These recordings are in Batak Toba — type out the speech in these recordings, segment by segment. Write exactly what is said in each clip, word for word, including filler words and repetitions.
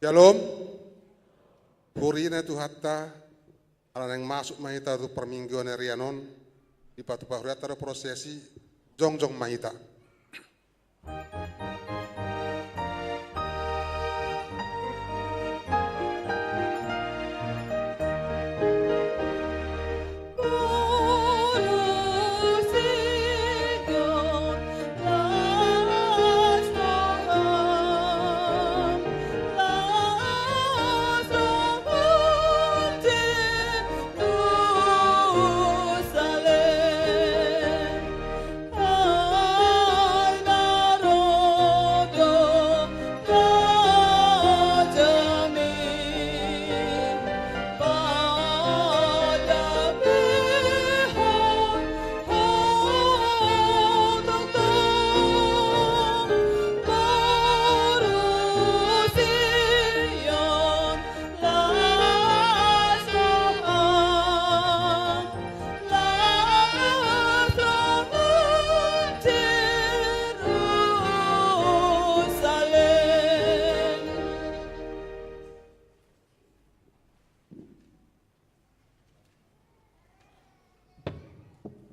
Syalom. Huria ni Tuhanta, ala naeng masuk ma hita tu parmingguan ni ari on, dipatupa hurianta do prosesi, jongjong ma hita.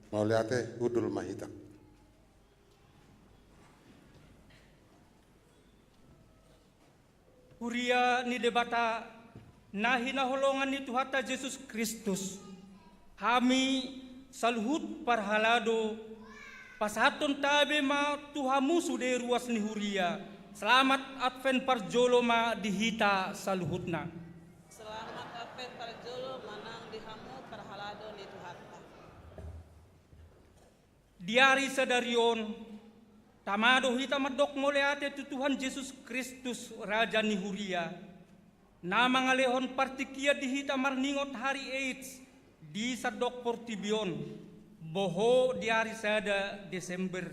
Mauliate, hundul ma hita. Huria ni Debata na hinaholongan ni Tuhanta Jesus Kristus, hami saluhut parhalado pasahathon tabe ma tu hamu sude ruas ni huria. Selamat Advent parjolo ma di hita saluhutna. Selamat Advent parjolo ma nang di hamu parhalado ni Tuhanta. Di ari sadari on, tama do hita mandok mauliate tu Tuhan Jesus Kristus, Raja ni huria, na mangalehon partingkian di hita marningot hari AIDS di sandok portibi on, boho di ari sada Desember.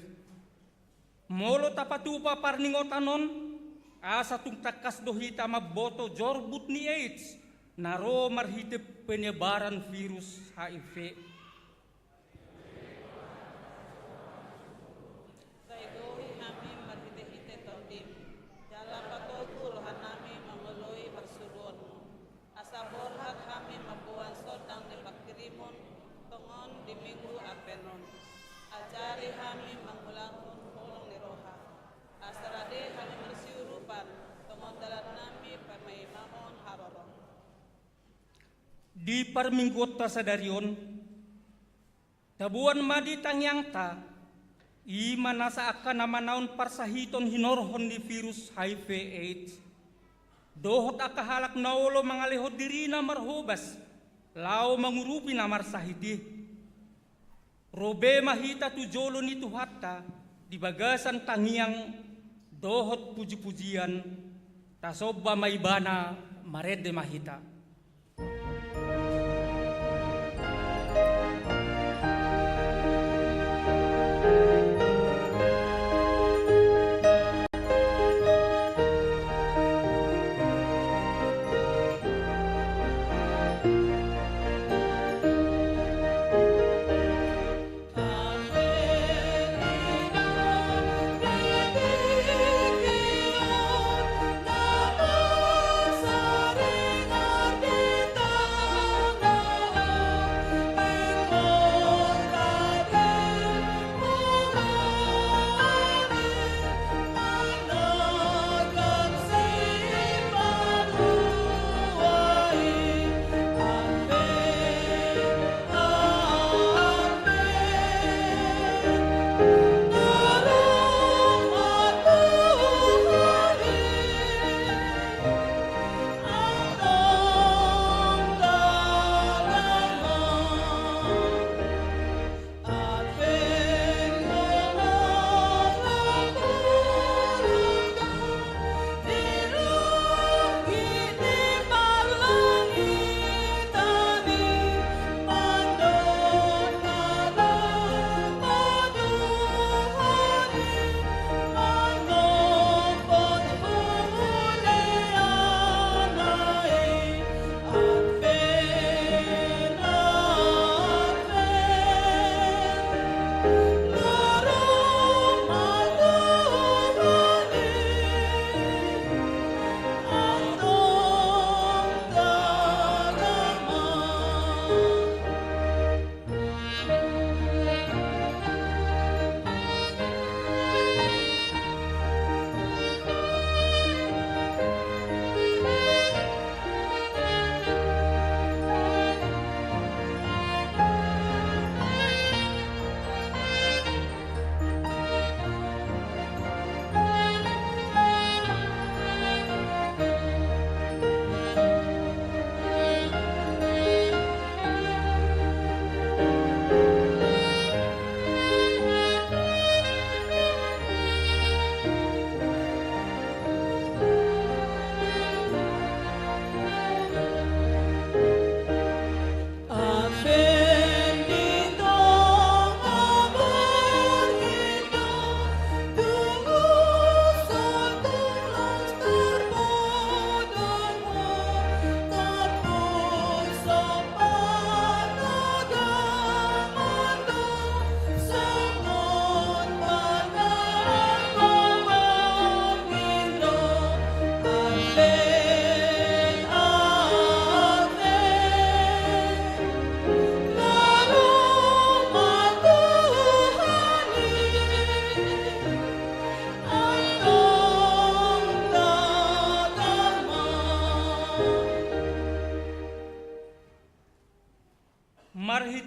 Molo tapatupa parningotan on, asa tung tangkas do hita mamboto jorbut ni AIDS na ro marhite penyebaran virus HIV. Sai gohi hami marhitehite TondiM, jala patogu rohanami mangoloi parsuruonMu, asa borhat hami mamboan sondang ni pangkirimon tongon di Minggu Advent on. Ajari hami mangulahon holong ni roha, asa rade hami marsiurupan tongon dalannami pamaimahon haroroM. Di parmingguonta sadari on, taboan ma di tangiangta, i ma nasa angka na manaon parsahiton hinorhon ni virus HIV AIDS, dohot angka halak na olo mangalehon dirina marhobas laho mangurupi na marsahit i. Ro be ma hita tu jolo ni Tuhanta di bagasan tangiang dohot pujipujian, tasomba ma Ibana, marende ma hita.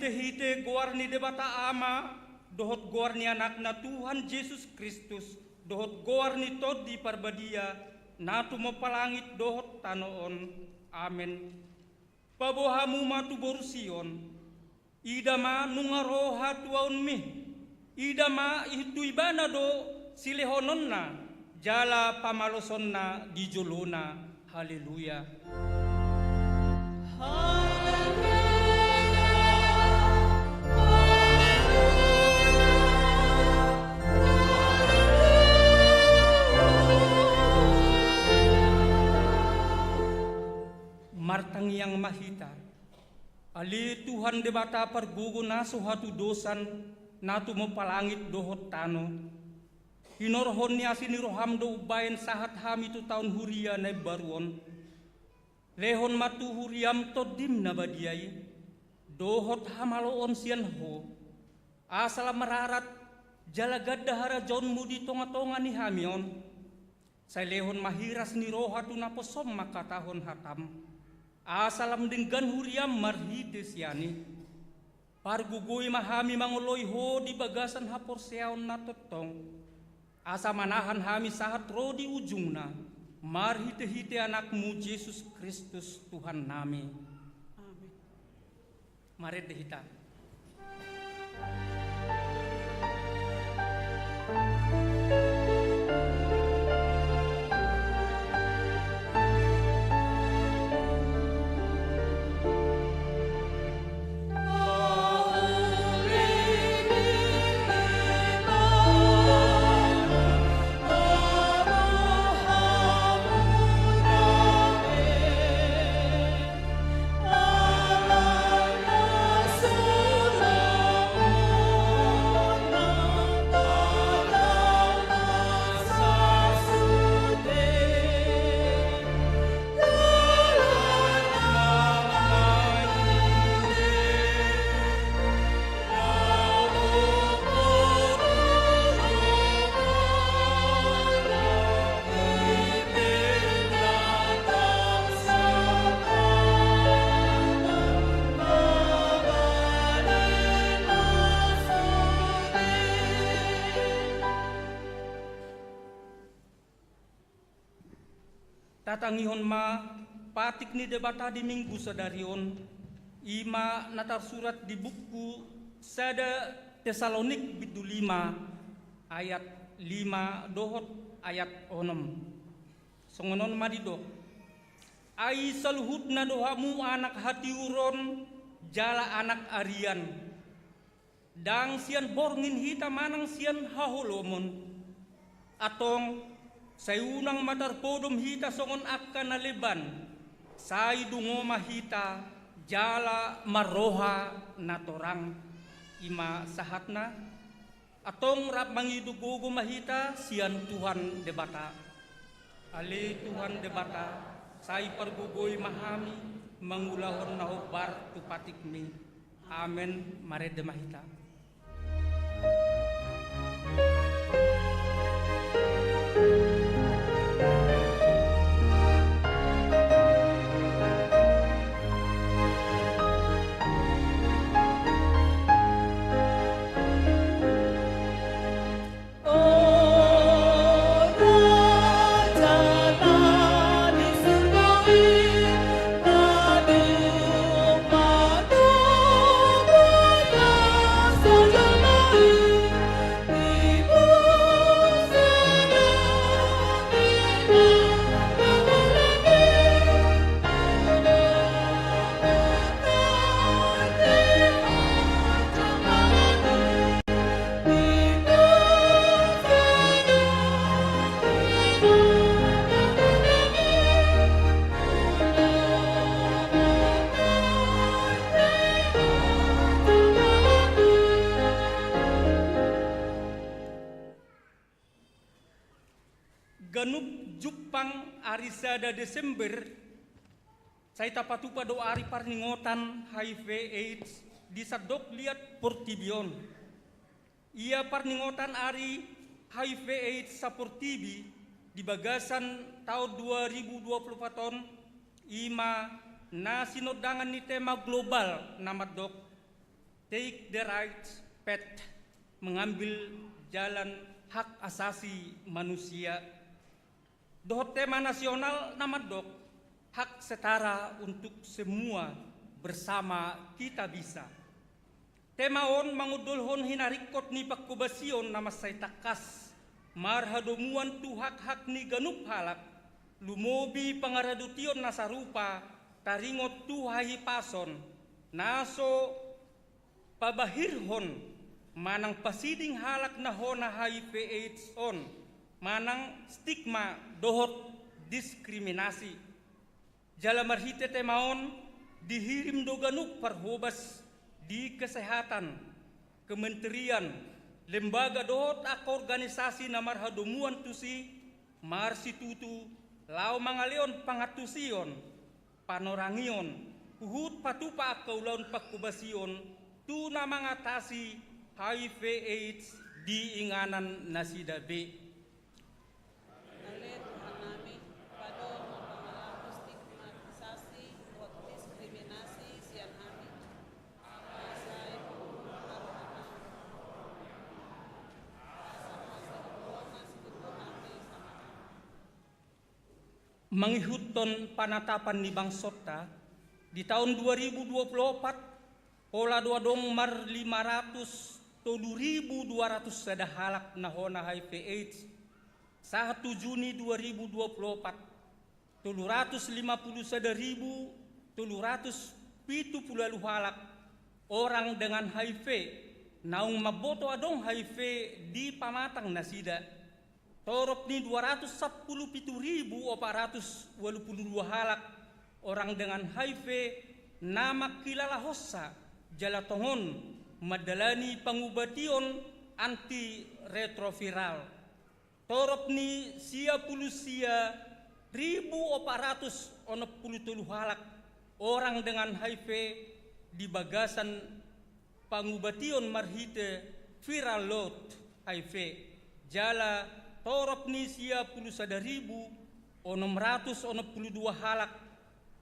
Marhitehite goar ni Debata Ama, dohot goar ni Anakna Tuhan Jesus Kristus, dohot goar ni Tondi Parbadia, na tumompa langit dohot tano on. Amen. Paboa hamu ma tu boru Sion, ida ma nunga ro hatuaonmi, ida ma i- tu ibana do silehononna jala pamalosonna di jolona. Haleluya. Martangiang ma hita. Ale Tuhan Debata pargogo na so hatudosan, na tumompa langit dohot tano. Hinorhon ni asi ni roham do umbahen sahat hami tu taon huria na imbaru on. Lehon ma tu huriam Tondim na badia i, dohot hamaloon sian Ho, asa lam mararat jala ganda harajaonmu di tongatonga ni hami on. Sai lehon ma hiras ni roha tu naposom mangkatahon hatam, asa lam denggan huriam marhite sian i. Pargogoi ma hami mangoloi Ho di bagasan haporseaon na tongtong, asa manahan hami sahat ro di ujungna, marhitehite Anakmu Jesus Kristus Tuhannami. Amen. Marende hita. Tatangihon ma patik ni Debata di Minggu sadari on, i ma na tarsurat di buku sada Tesalonik bindu lima ayat lima dohot ayat onom. Songon on ma didok: Ai saluhutna do hamu anak hatiuron jala anak arian. Ndang sian borngin hita manang sian haholomon. Antong, sai unang ma tarpodom hita songon angka na leban, sai dungo ma hita jala marroha na torang. I ma sahatna. Antong rap mangido gogo ma hita sian Tuhan Debata. Ale Tuhan Debata, sai pargogoi ma hami mangulahon na hombar tu patikmi. Amen. Marende ma hita. Ganup jumpang ari sada Desember, sai tapatupa do ari parningotan H I V AIDS di sandok liat portibi on. Ia parningotan ari H I V AIDS saportibi di bagasan taon dua ribu dua puluh empat on, i ma na sinondangan ni tema global na mandok: Take the Right Path, mengambil jalan hak asasi manusia. Dohot tema nasional na mandok hak setara untuk semua, bersama kita bisa. Tema on mangondolhon hinaringkot ni pangkobasion na mansai tangkas marhadomuan tu hak-hak ni ganup halak, lumobi pangaradotion na sarupa taringot tu hahipason na so pabahirhon manang pasiding halak na hona H I V AIDS on, manang stigma dohot diskriminasi. Jala marhite tema on dihirim do ganup parhobas di kesehatan, kementerian, lembaga dohot angka organisasi na marhadomuan tusi marsitutu laho mangalehon pangantusion, panorangion, huhut patupa angka ulaon pangkobasion tu na mangatasi H I V AIDS di inganan nasida be. Ale Tuhannami, padomu ma pangalaho stigmatisasi dohot diskriminasi sian hami. Asa ipupur ma rohanami. Asa masihuthon situtu hami sama. Mangihuthon panatapan ni bangsonta, di taon dua ribu dua puluh opat, pola do adong marlima ratus tolu ribu dua ratus sada halak na hona H I V AIDS. Sahat tu Juni dua ribu dua puluh opat, tolu ratus lima puluh sada ribu tolu ratus pitu puluh ualu halak orang dengan H I V naung mamboto adong H I V di pamatang nasida. Torop ni dua ratus sampulu pitu ribu opat ratus ualu puluh dua halak orang dengan H I V na mangkilalahonsa jala tongon mandalani pangubation antiretroviral. Torop ni sia pulu sia ribu opat ratus onom pulu tolu halak orang dengan H I V di bagasan pangubation marhite viral load H I V, jala torop ni sia pulu sada ribu onom ratus onom pulu dua halak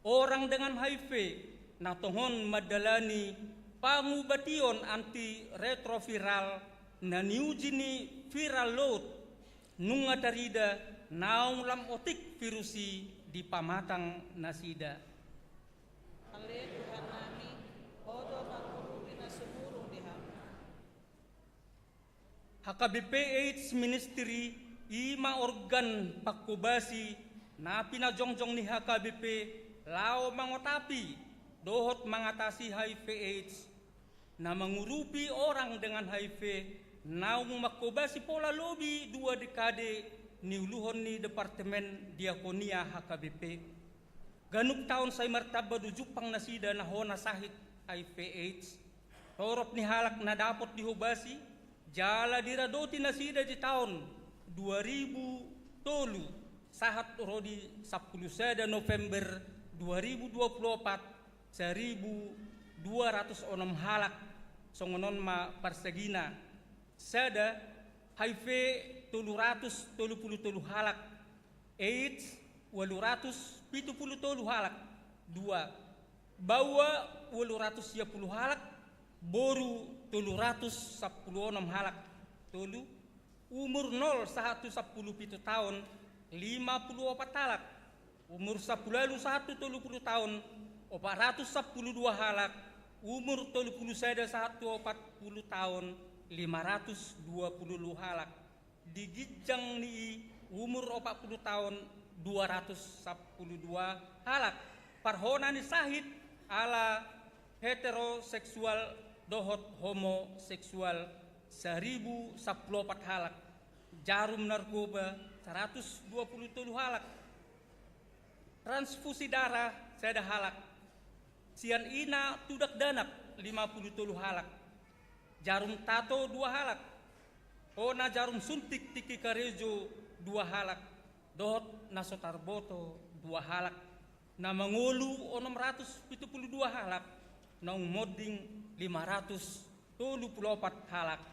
orang dengan H I V na tongon mandalani pangubation antiretroviral na niuji ni viral load nunga tarida naung lam otik virus i di pamatang nasida. Ale Tuhannami, Ho do pangurupi na sumurung di hami. H K B P AIDS Ministry i ma organ pangkobasi na pinajongjong ni H K B P laho mangotapi dohot mangatasi H I V AIDS, na mangurupi orang dengan H I V naung mangkobasi pola lobi dua dekade niuluhon ni Departemen Diakonia H K B P. Ganup taon sai martamba do jumpang nasida na hona sahit H I V AIDS. Torop ni halak na dapot dihobasi jala diradoti nasida di taon dua ribu tolu sahat ro di sampulu sada November dua ribu dua puluh opat, saribu dua ratus onom halak. Songon on ma parsagina. Sada, H I V tolu ratus tolu pulu tolu halak, AIDS ualu ratus pitu pulu tolu halak. Dua, baoa ualu ratus sia pulu halak, boru tolu ratus sampulu onom halak. Tolu, umur nol sahat tu sampulu pitu taon, lima pulu opat halak. Umur sampulu ualu sahat tu tolu pulu taon, opat ratus sampulu dua halak. Umur tolu pulu sada sahat tu opat pulu taon, lima ratus dua pulu ualu halak. Di ginjang ni i umur opat pulu taon, dua ratus sampulu dua halak. Parhona ni sahit ala heteroseksual dohot homoseksual, saribu sampulu opat halak. Jarum narkoba, saratus dua pulu tolu halak. Transfusi darah, sada halak. Sian ina tu dakdanak, lima pulu tolu halak. Jarum tato, dua halak. Hona jarum suntik tingki karejo, dua halak. Dohot na so tarboto, dua halak. Na mangolu, onom ratus pitu pulu dua halak. Naung monding, lima ratus tolu pulu opat halak.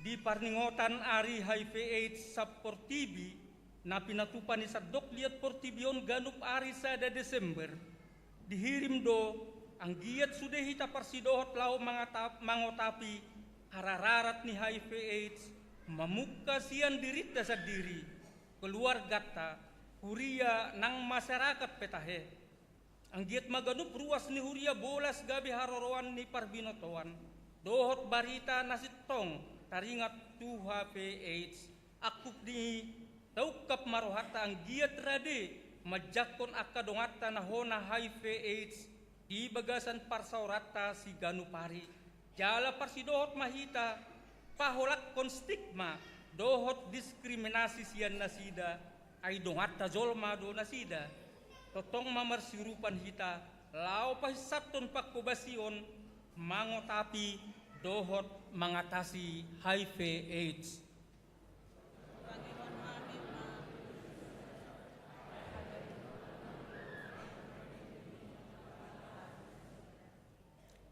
Di parningotan ari H I V AIDS saportibi, na pinatupa ni sandok liat portibi on ganup ari sada Desember, dihirim do anggiat sude hita parsidohot laho mangata-, mangotapi harararat ni H I V AIDS, mamungka sian dirinta sandiri, keluarganta, huria nang masyarakat pe tahe. Anggiat ma ganup ruas ni huria bolas gabe haroroan ni parbinotoan dohot barita na sintong taringot tu H I V AIDS. Angkup ni i, taungkap ma rohanta anggiat rade manjangkon angka donganta na hona H I V AIDS di bagasan parsaoranta siganup ari. Jala parsidohot ma hita paholangkon stigma dohot diskriminasi sian nasida, ai donganta jolma do nasida. Tongtong ma marsiurupan hita laho pahinsathon pangkobasion, mangotapi dohot mangatasi H I V AIDS.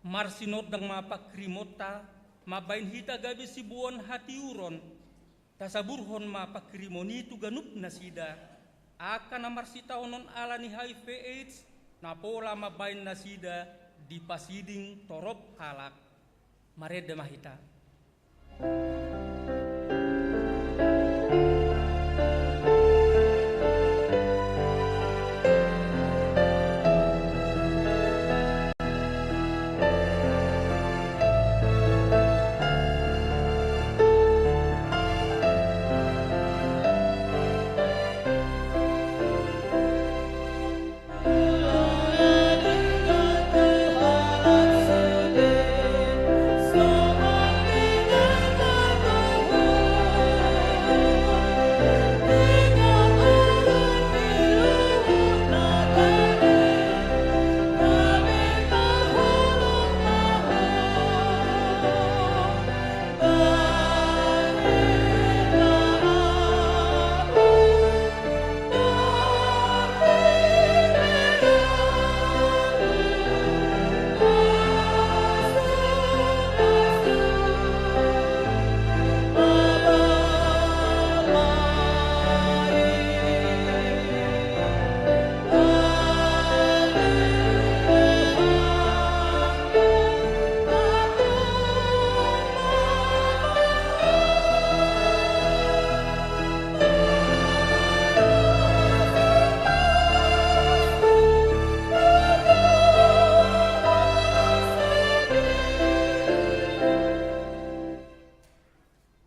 Marsinondang ma pangkirimonta, mambahen hita gabe siboan hatiuron. Tasaburhon ma pangkirimon i tu ganup nasida, angka na marsitaonon ala ni H I V AIDS, na pola mambahen nasida dipasiding torop halak. Marende ma hita.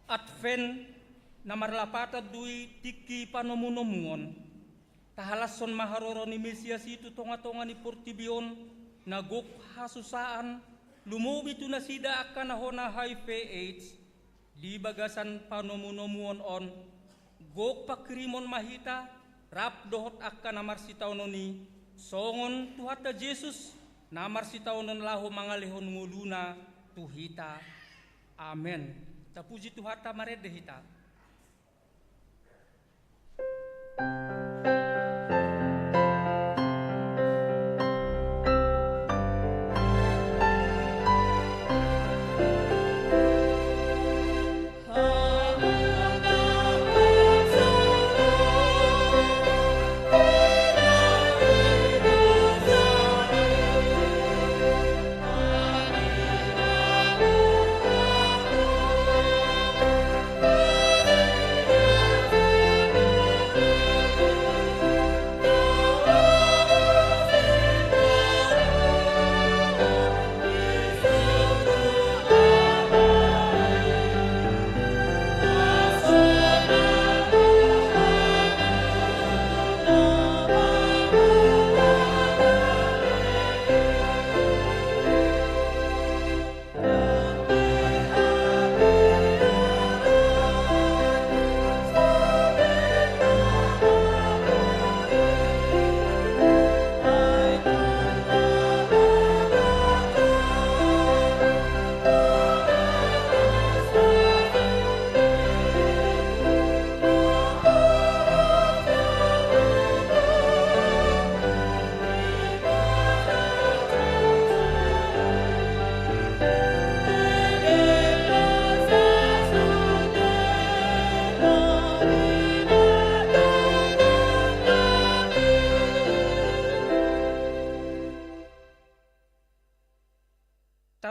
Advent na marlapatan do i tingki panomunomuon. Tahalashon ma haroro ni Mesias i tu tongatonga ni portibi on, na gok hasusaan, lumobi tu nasida angka na hona H I V AIDS. Di bagasan panomunomuon on, gok pangkirimon ma hita, rap dohot angka na marsitaonon i, songon Tuhanta Jesus, na marsitaonon laho mangalehon ngoluna tu hita. Amen. Tapuji Tuhanta, marende hita.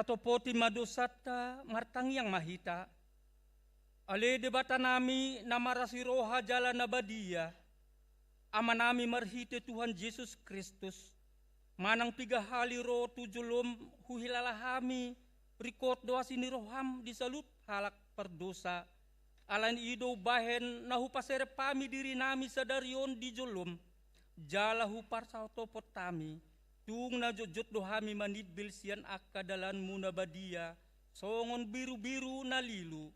Topoti ma dosanta, martangiang ma hita. Ale Debatanami na marasi roha jala na badia, Amanami marhite Tuhan Jesus Kristus, manang piga hali ro tu jolom huhilala hami, ringkot do asi ni roham di saluhut halak pardosa. Alani i do umbahen na hupaserep hami dirinami sadari on di jolom, jala huparsahatopot hami, tung na jotjot do hami manimbil sian angka dalanmu na badia, songon birubiru na lilu.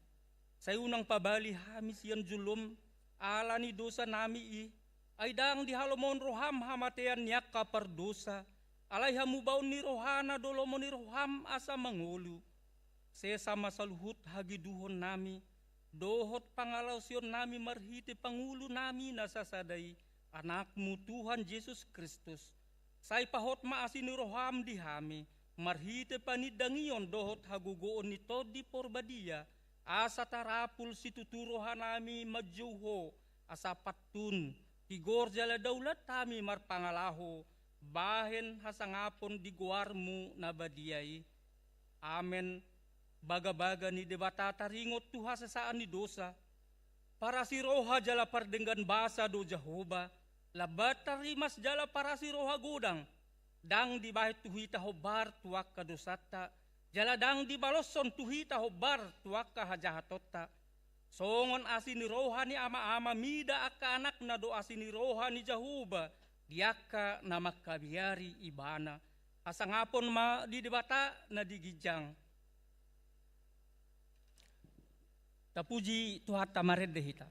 Sai unang pabali hami sian jolom, alani dosanami i, ai ndang dihalomohon roham hamatean ni angka pardosa, alai hamubaon ni rohana do lomo ni roham asa mangolu. Sesa ma saluhut hagiduhonnami, dohot pangalaosionnami marhite pangulunami na sasada i, Anakmu Tuhan Jesus Kristus. Sai pahot ma asi ni roham di hami, marhite panindangion dohot hagogoon ni Tondi Porbadia, asa tarapul situtu rohanami manjou Ho, asa pantun, tigor jala daulat hami marpangalaho, bahen hasangapon di goarmu na badia i. Amen. Bagabaga ni Debata taringot tu hasesaan ni dosa. Parasi roha jala pardenggan basa do Jahowa, lambat tarrimas jala parasi roha godang, ndang dibahen tu hita hombar tu angka dosanta, jala ndang dibaloshon tu hita hombar tu angka hajahatonta. Songon asi ni roha ni ama-ama mida angka anakna do asi ni roha ni Jahowa di angka na mangkabiari Ibana. Hasangapon ma di Debata na di ginjang. Tapuji Tuhanta, marende hita.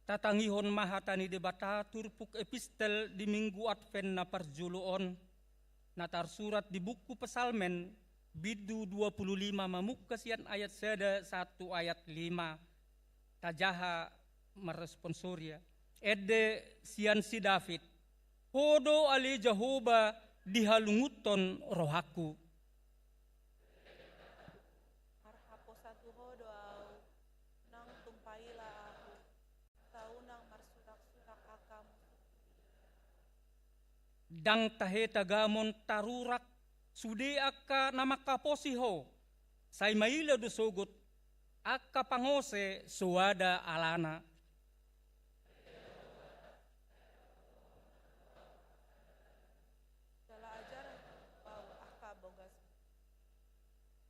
Tatangihon ma hata ni Debata turpuk epistel di Minggu Advent na parjolo on, na tarsurat di buku Psalmen, bindu dua pulu lima, mamungka sian ayat sada sahat tu ayat lima. Tajaha marresponsoria. Ende sian si David: Ho do ale Jahowa dihalungunhon rohangku. Marhaposan tu Ho do ahu, unang tung paila ahu, sai unang marsuraksurak angka musungku. Ndang tahe tagamon tarurak sude angka na manghaposi Ho, sai maila do sogot angka pangose soada alana. Jala ajari ahu angka bogasmu.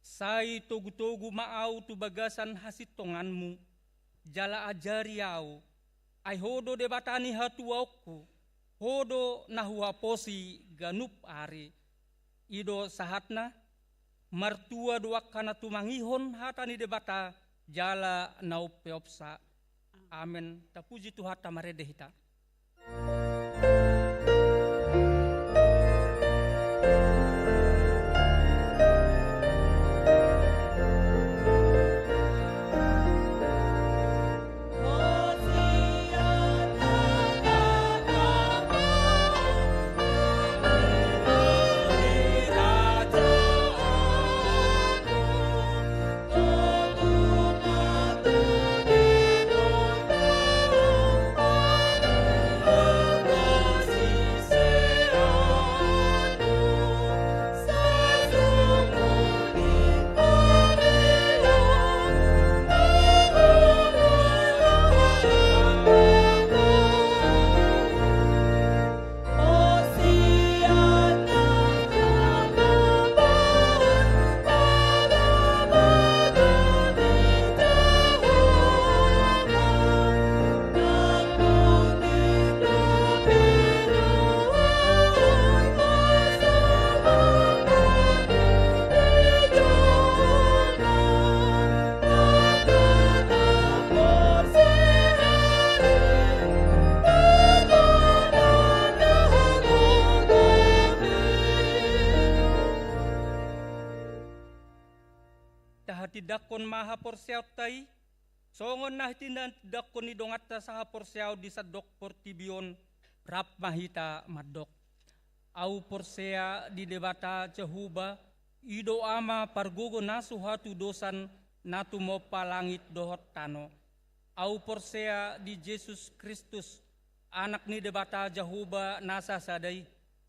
Sai togutogu ma ahu tu bagasan hasintonganmu, jala ajari ahu, ai Ho do Debata ni hatuaonku, Ho do na huhaposi ganup ari. I do sahatna. Martua do angka na tumangihon hata ni Debata jala na umpeopsa. Amen. Tapuji Tuhanta, marende hita. Tindangkon ma haporseaonta i, songon na tinda-, tindangkon ni donganta sahaporseaon di sandok portibi on, rap ma hita mandok. Ahu porsea di Debata Jahowa, i do Ama pargogo na so hatudosan, na tumompa langit dohot tano. Ahu porsea di Jesus Kristus, Anak ni Debata Jahowa na sasada i,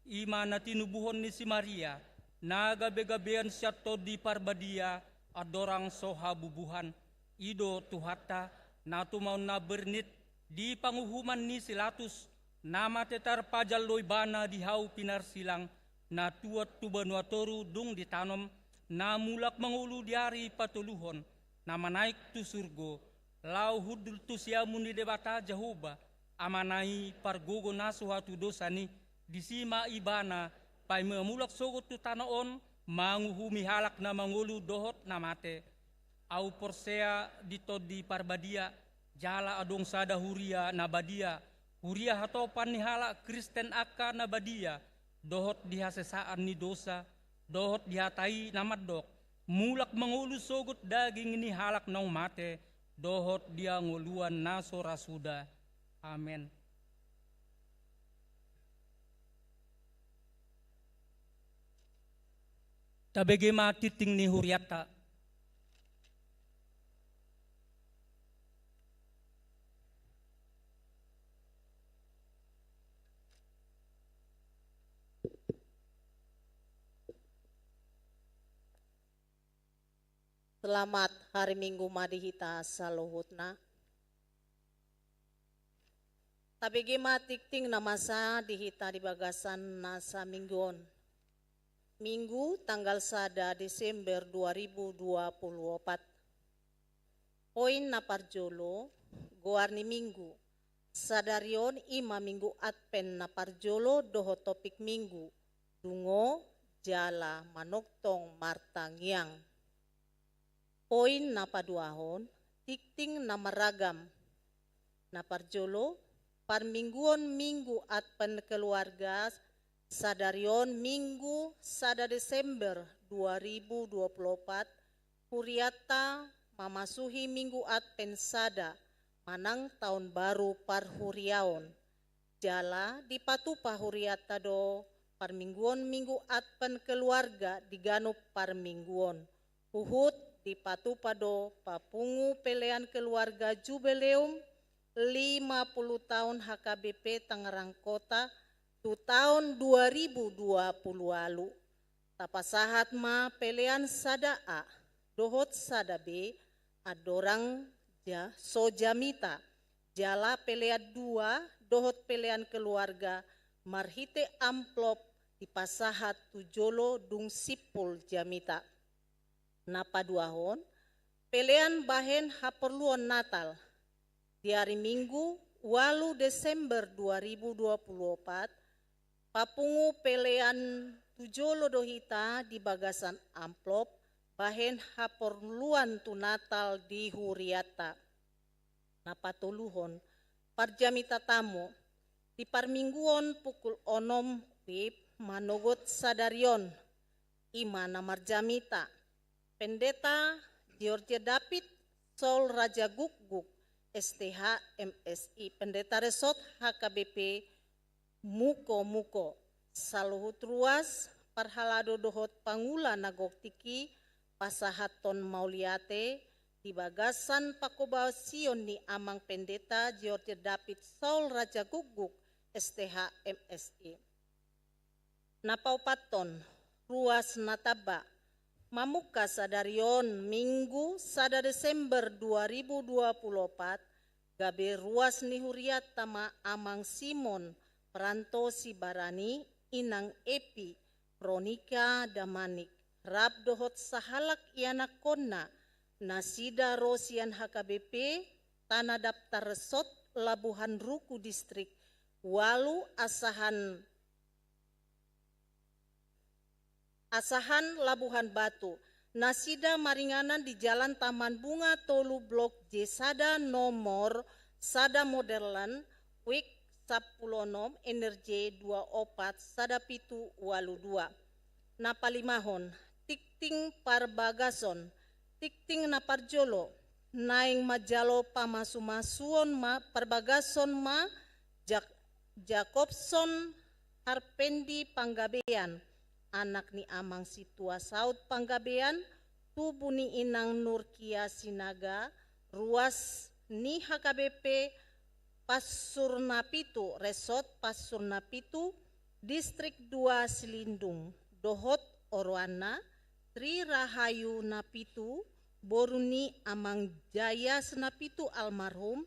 i ma na tinubuhon ni si Maria, na gabe-gabean sian Tondi Parbadia, andorang so habubuhan. I do Tuhanta, na tumaon na bernit di panguhuman ni si Latus, na mate tarpajal do Ibana di hau pinarsilang, na tuat tu banua toru dung ditanom, na mulak mangolu di ari patoluhon, na manaek tu surgo, laho hundul tu siamun ni Debata Jahowa, Amana i pargogo na so hatudosan i, disi ma Ibana, paima mulak sogot tu tano on, manguhumi halak na mangolu dohot na mate. Ahu porsea di Tondi Parbadia, jala adong sada huria na badia, huria hatopan ni halak Kristen angka na badia, dohot di hasesaan ni dosa, dohot di hata i na mandok, mulak mangolu sogot daging ni halak naung mate, dohot di hangoluan na so ra suda. Amen. Tabege ma tingting ni hurianta. Selamat hari Minggu ma di hita saluhutna. Tabege ma tingting na masa di hita di bagasan nasa minggu on. Minggu tanggal sada Desember dua ribu dua puluh opat. Poin na parjolo, goar ni minggu. Sadari on i ma minggu Advent na parjolo dohot topik minggu, dungo jala manongtong martangiang. Poin na paduahon, tingting na maragam. Na parjolo, parmingguon minggu Advent keluarga, sadari on minggu sada Desember dua ribu dua puluh opat, hurianta mamasuhi minggu Advent sada, manang taon baru parhuriaon. Jala dipatupa hurianta do parmingguon minggu Advent keluarga di ganup parmingguon. Huhut dipatupa do papungu pelean keluarga Jubileum lima puluh taon H K B P Tangerang Kota tu taon dua ribu dua puluh ualu. Tapasahat ma pelean sada A dohot sada B andorang ja-, so jamita, jala pelean dua dohot pelean keluarga marhite amplop dipasahat tu jolo dung simpul jamita. Na paduahon, pelean bahen haporluon Natal. Di ari Minggu, ualu Desember dua ribu dua puluh opat, papungu pelean tu jolo do hita di bagasan amplop bahen haporluan tu Natal di hurianta. Na patoluhon, parjamita tamo, di parmingguon pukul onom WIB manogot sadari on, i ma na marjamita, Pendeta George David Saul Raja Gukguk, S T H, M Si, Pendeta Resort H K B P Muko-muko, saluhut ruas, parhalado dohot pangula na goktik i, pasahathon mauliate, di bagasan panghobasion ni Amang Pendeta George David Saul Raja Gukguk, S T H, M Si. Na paopathon, ruas na tamba, mamungka sadari on Minggu sada Desember dua ribu dua puluh opat, gabe ruas ni hurianta ma Amang Simon Pranto Sibarani, Inang Epi Ronika Damanik, rap dohot sahalak ianakhonna, nasida ro sian H K B P, Tanah Daftar Resort, Labuhan Ruku Distrik ualu, asahan Asahan Labuhan Batu. Nasida maringanan di Jalan Taman Bunga tolu, Blok J sada, nomor sada, Modern, WIK sampulu onom, N R J dua opat sada pitu ualu dua. Na palimahon, tingting parbagason. Tingting na parjolo, naeng manjalo pamasumasuon ma, parbagason ma, Jak-, Jakobson Harpendi Panggabean, anak ni Amang Situa Saud Panggabean, tubu ni Inang Nurkia Sinaga, ruas ni H K B P Passur Napitu, Resort Passur Napitu, Distrik dua Silindung, dohot oroanna, Tri Rahayu Napitu, boru ni Amang Jayas Napitu almarhum,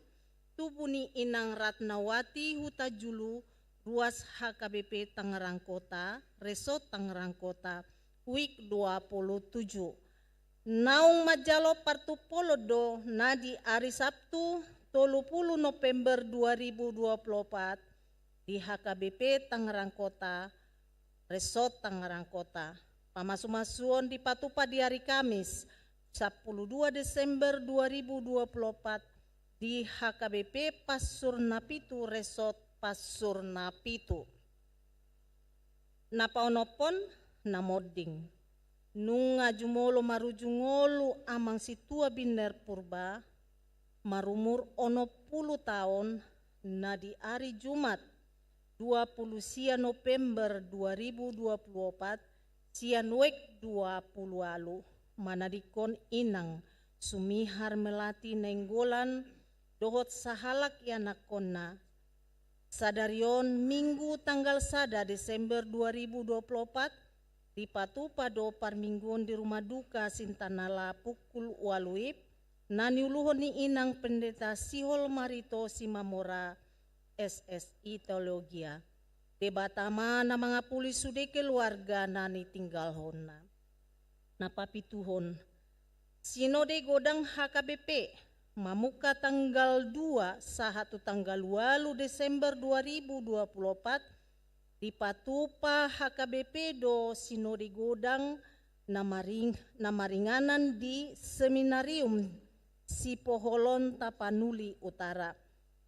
tubu ni Inang Ratnawati Hutajulu, ruas H K B P Tangerang Kota, Resort Tangerang Kota, week dua puluh tujuh. Naung manjalo partumpolon do na di ari Sabtu, tolu pulu November dua ribu dua puluh opat, di H K B P Tangerang Kota, Resort Tangerang Kota. Pamasumasuon dipatupa di ari Kamis, sampulu dua Desember dua ribu dua puluh opat, di H K B P Passur Napitu, Resort Passur Napitu. Na paonomhon na monding. Nunga jumolo marujung ngolu Amang Situa Binner Purba, marumur onom pulu taon, na di ari Jumat, dua pulu sia November dua ribu dua puluh opat, sian week dua pulu ualu, manadingkon Inang Sumihar Melati Nainggolan dohot sahalak ianakkonna. Sadari on Minggu tanggal sada Desember dua ribu dua puluh opat, dipatupa do parmingguon di rumah duka Sintanala pukul ualu wib, na niuluhon ni Inang Pendeta Sihol Marito Simamora, S S I Teologia. Debata ma na mangapuli sude keluarga na nitinggalhonna. Na papituhon, Sinode Godang H K B P, mamungka tanggal dua sahat tu tanggal ualu Desember dua ribu dua puluh opat, dipatupa H K B P do Sinode Godang na maring-, na maringanan di Seminarium Sipoholon Tapanuli Utara.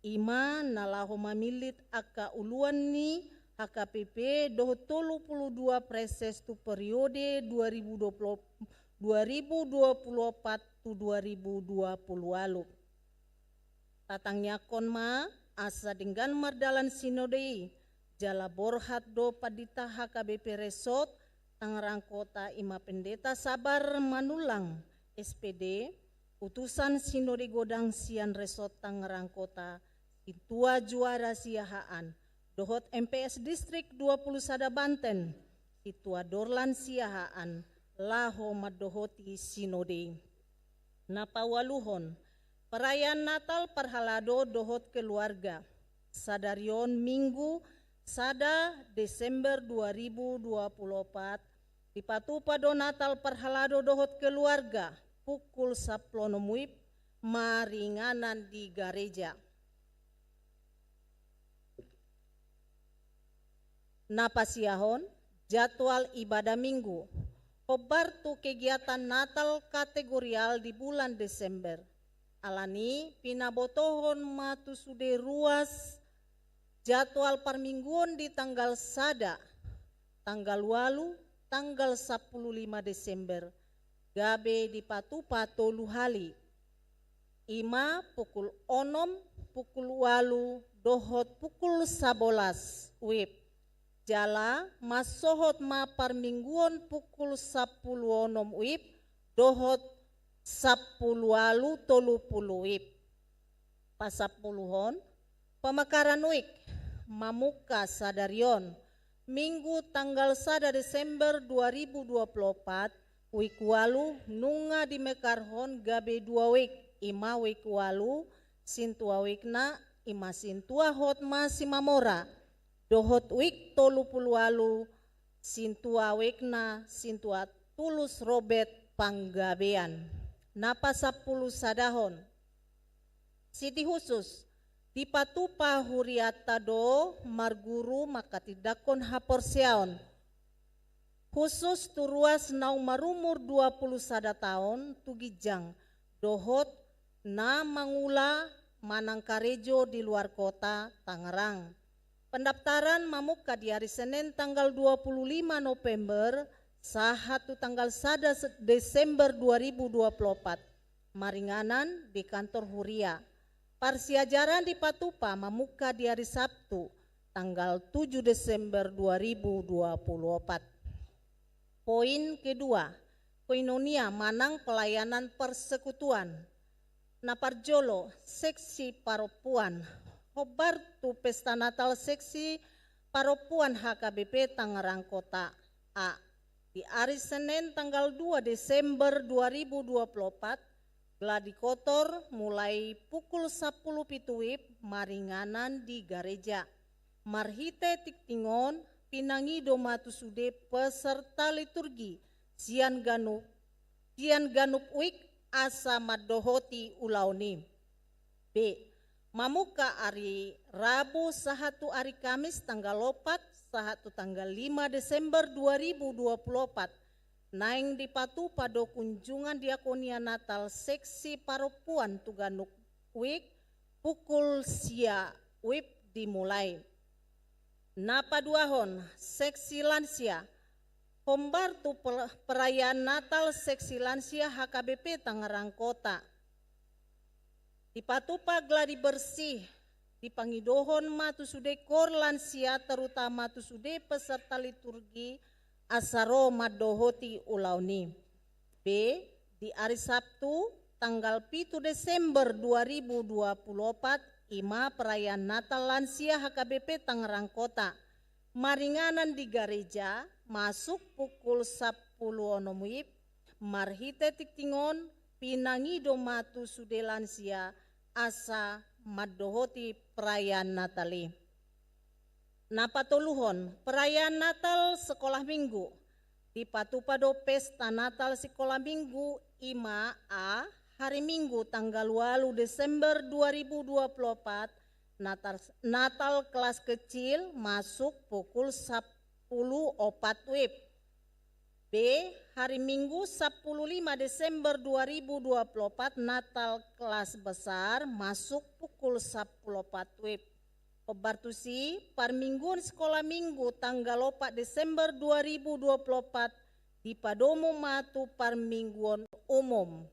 I ma na laho mamillit angka uluan ni H K B P dohot tolu pulu dua praeses tu periode dua ribu dua puluh, dua ribu dua puluh opat tu dua ribu dua puluh ualu. Tatangiangkon ma asa denggan mardalan sinode i, jala borhat do pandita H K B P Resort Tangerang Kota, i ma Pendeta Sabar Manullang, S P D, utusan Sinode Godang sian Resort Tangerang Kota, Sintua Juara Siahaan, dohot M P S Distrik dua pulu sada Banten, Sintua Dorlan Siahaan, laho mandohoti sinode i. Na paualuhon, perayaan Natal parhalado dohot keluarga. Sadari on Minggu sada Desember dua ribu dua puluh opat, dipatupa do Natal parhalado dohot keluarga pukul sampulu onom wib, maringanan di gareja. Na pasiahon, jadwal ibadah Minggu. Hombar tu kegiatan Natal kategorial di bulan Desember. Alani, pinabotohon ma tu sude ruas jadwal parmingguon di tanggal sada, tanggal ualu, tanggal sampulu lima Desember, gabe dipatupa tolu hali. I ma pukul onom, pukul ualu, dohot pukul sabolas wib. Jala mansohot ma parmingguon pukul sampulu onom wib, dohot sampulu ualu tolu pulu wib. Pasampuluhon, pamakaran wik, mamungka sadari on, Minggu tanggal sada Desember dua ribu dua puluh opat, wik ualu nunga dimekarhon gabe dua wik, i ma wik ualu, sintua wikna, i ma Sintua Hotma Simamora, dohot wik tolu pulu ualu, sintua wikna, Sintua Tulus Robert Panggabean. Na pasampulu sadahon, siti husus, dipatupa hurianta do marguru manghatindanghon haporseaon. Husus tu ruas naung marumur dua pulu sada taon tu ginjang, dohot na mangula manang karejo di luar kota Tangerang. Pendaftaran mamungka di ari Senen tanggal dua pulu lima November sahat tu tanggal sada se-, Desember dua ribu dua puluh opat, maringanan di kantor huria. Parsiajaran dipatupa mamungka di ari Sabtu, tanggal tujuh Desember dua ribu dua puluh opat. Poin kedua, koinonia manang pelayanan persekutuan. Na parjolo, seksi parompuan. Hombar tu pesta Natal seksi parompuan H K B P Tangerang Kota. A. Di ari Senin tanggal dua Desember dua ribu dua puluh opat, gladi kotor mulai pukul sampulu pitu wib maringanan di gareja. Marhite tingting on, pinangido ma tu sude peserta liturgi sian ganup, sian ganup wijk asa mandohoti ulaon i. B. Mamungka ari Rabu sahat tu ari Kamis tanggal opat sahat tu tanggal lima Desember dua ribu dua puluh opat, naeng dipatupa do kunjungan diakonia Natal seksi parompuan tu ganup wijk pukul sia wib dimulai. Na paduahon, seksi lansia. Hombar tu per-, perayaan Natal seksi lansia H K B P Tangerang Kota. Dipatupa gladi bersih, dipangidohon ma tu sude kor lansia, terutama tu sude peserta liturgi asa ro mandohoti ulaon i. B. Di ari Sabtu, tanggal pitu Desember dua ribu dua puluh opat, i ma perayaan Natal lansia H K B P Tangerang Kota. Maringanan di gareja, masuk pukul sampulu onom wib, marhite tingting on, pinangido ma tu sude lansia asa mandohoti perayaan Natal i. Na patoluhon, perayaan Natal sekolah minggu. Dipatupa do pesta Natal sekolah minggu, i ma A, hari Minggu tanggal walu Desember dua ribu dua puluh opat, Natal, Natal kelas kecil masuk pukul sampulu opat wib. B, hari Minggu sampulu lima Desember dua ribu dua puluh opat, Natal kelas besar masuk pukul sampulu opat wib. Hombar tusi, parmingguon sekolah minggu tanggal opat Desember dua ribu dua puluh opat, dipadomu ma tu parmingguon umum.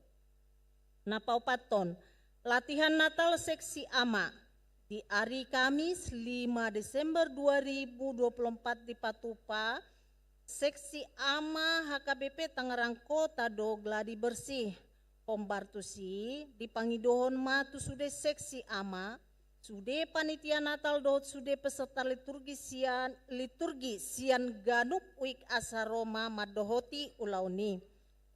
Na paopathon, latihan Natal seksi ama. Di ari Kamis lima Desember dua ribu dua puluh empat dipatupa seksi ama H K B P Tangerang Kota do gladi bersih. Hombar tusi, dipangidohon ma tu sude seksi ama, sude panitia Natal dohot sude peserta liturgi sian, liturgi sian ganup wijk asa ro ma mandohoti ulaon i.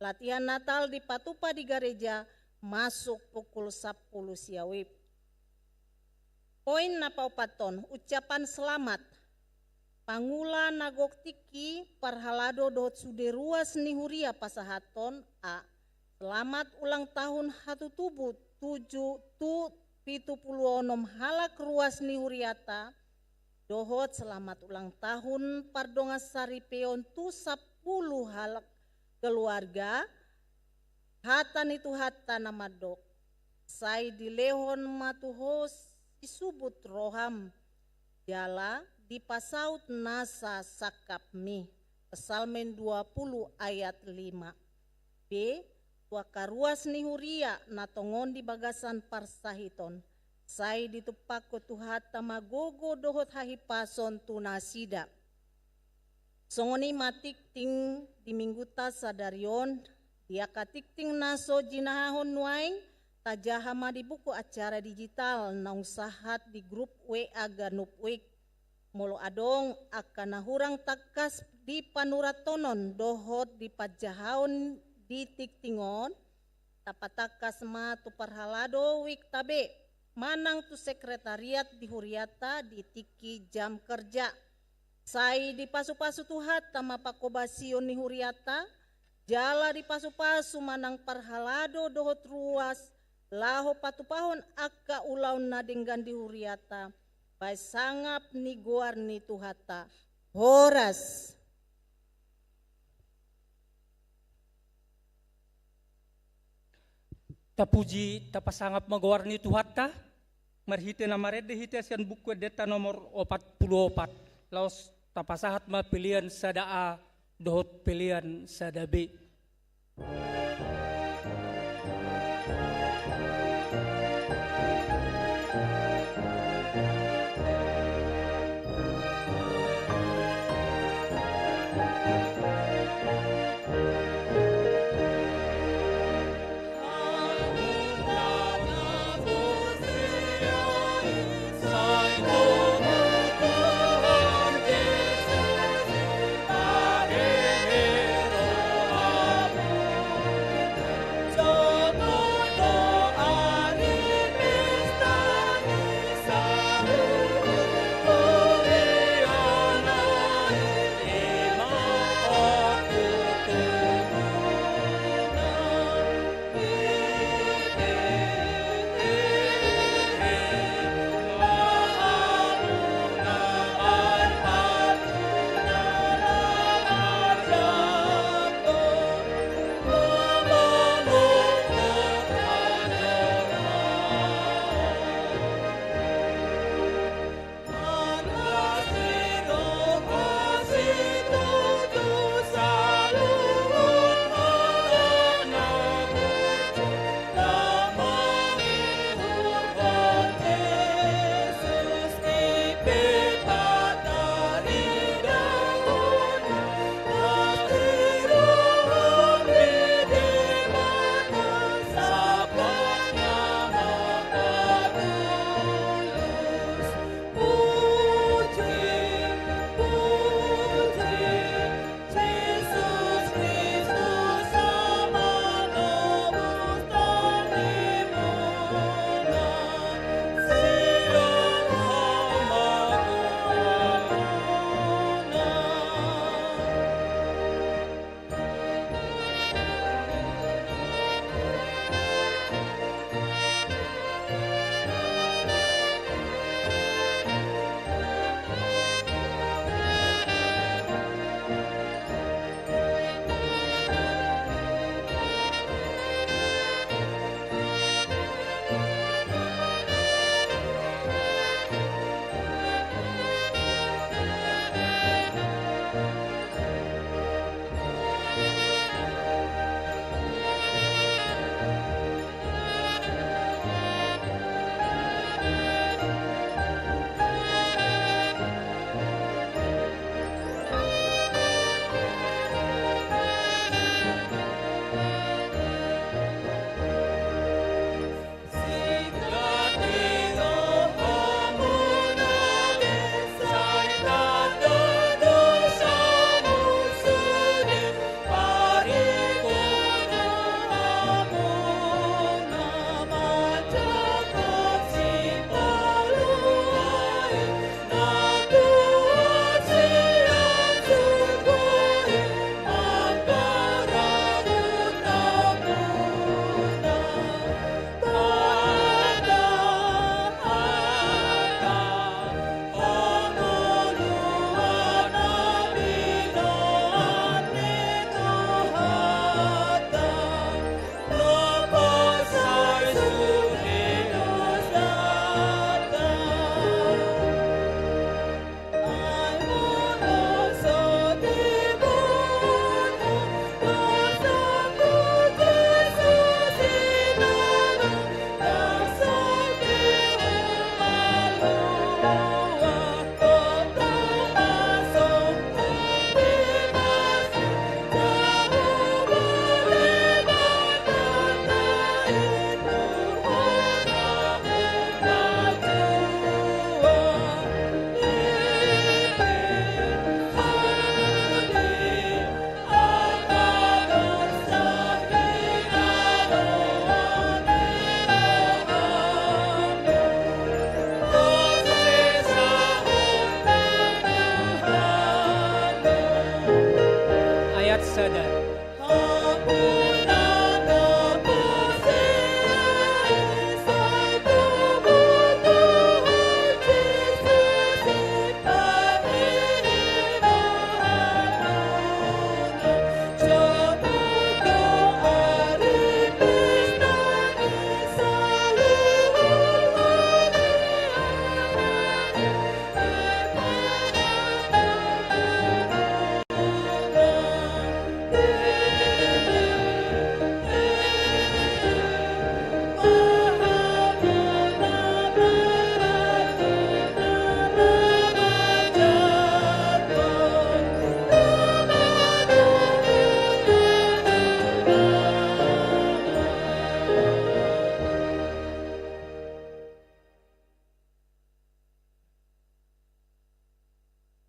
Latihan Natal dipatupa di gareja masuk pukul sampulu sia wib. Poin na paopathon, ucapan selamat. Pangula na gok tingki, parhalado dohot sude ruas ni huria pasahathon, A. Selamat ulang tahun hatutubu tujuh tu pitu pulu onom halak ruas ni huriata, dohot selamat ulang tahun pardongan saripeon tu sampulu halak keluarga, hata ni Tuhanta na mandok, sai dilehon ma tu ho sisubut roham, jala dipasaut nasa sangkapmi. Psalmen dua pulu ayat lima. B, tu angka ruas ni huria na tongon di bagasan parsahiton, sai ditumpakkon Tuhanta ma gogo dohot hahipason tu nasida. Songon i ma tingting di minggunta sadari on, di angka tingting na so jinahahon nuaeng, tajaha ma di buku acara digital naung sahat di grup W A ganup wijk. Molo adong angka na hurang tangkas di panurathonon dohot di panjahaon di tingting on, tapatangkas ma tu parhalado wikta be, manang tu sekretariat di huriata di tingki jam kerja. Sai dipasupasu Tuhanta ma panghobasion ni huriata, jala dipasupasu manang parhalado dohot ruas, laho patupahon angka ulaon na denggan di huriata, baen sangap ni goar ni Tuhanta. Horas. Tapuji, tapasangap ma goar ni Tuhanta, marhite na marende hita sian Buku Endenta nomor opat pulu opat, laos tapasahat ma pelean sada A dohot pelean sada B.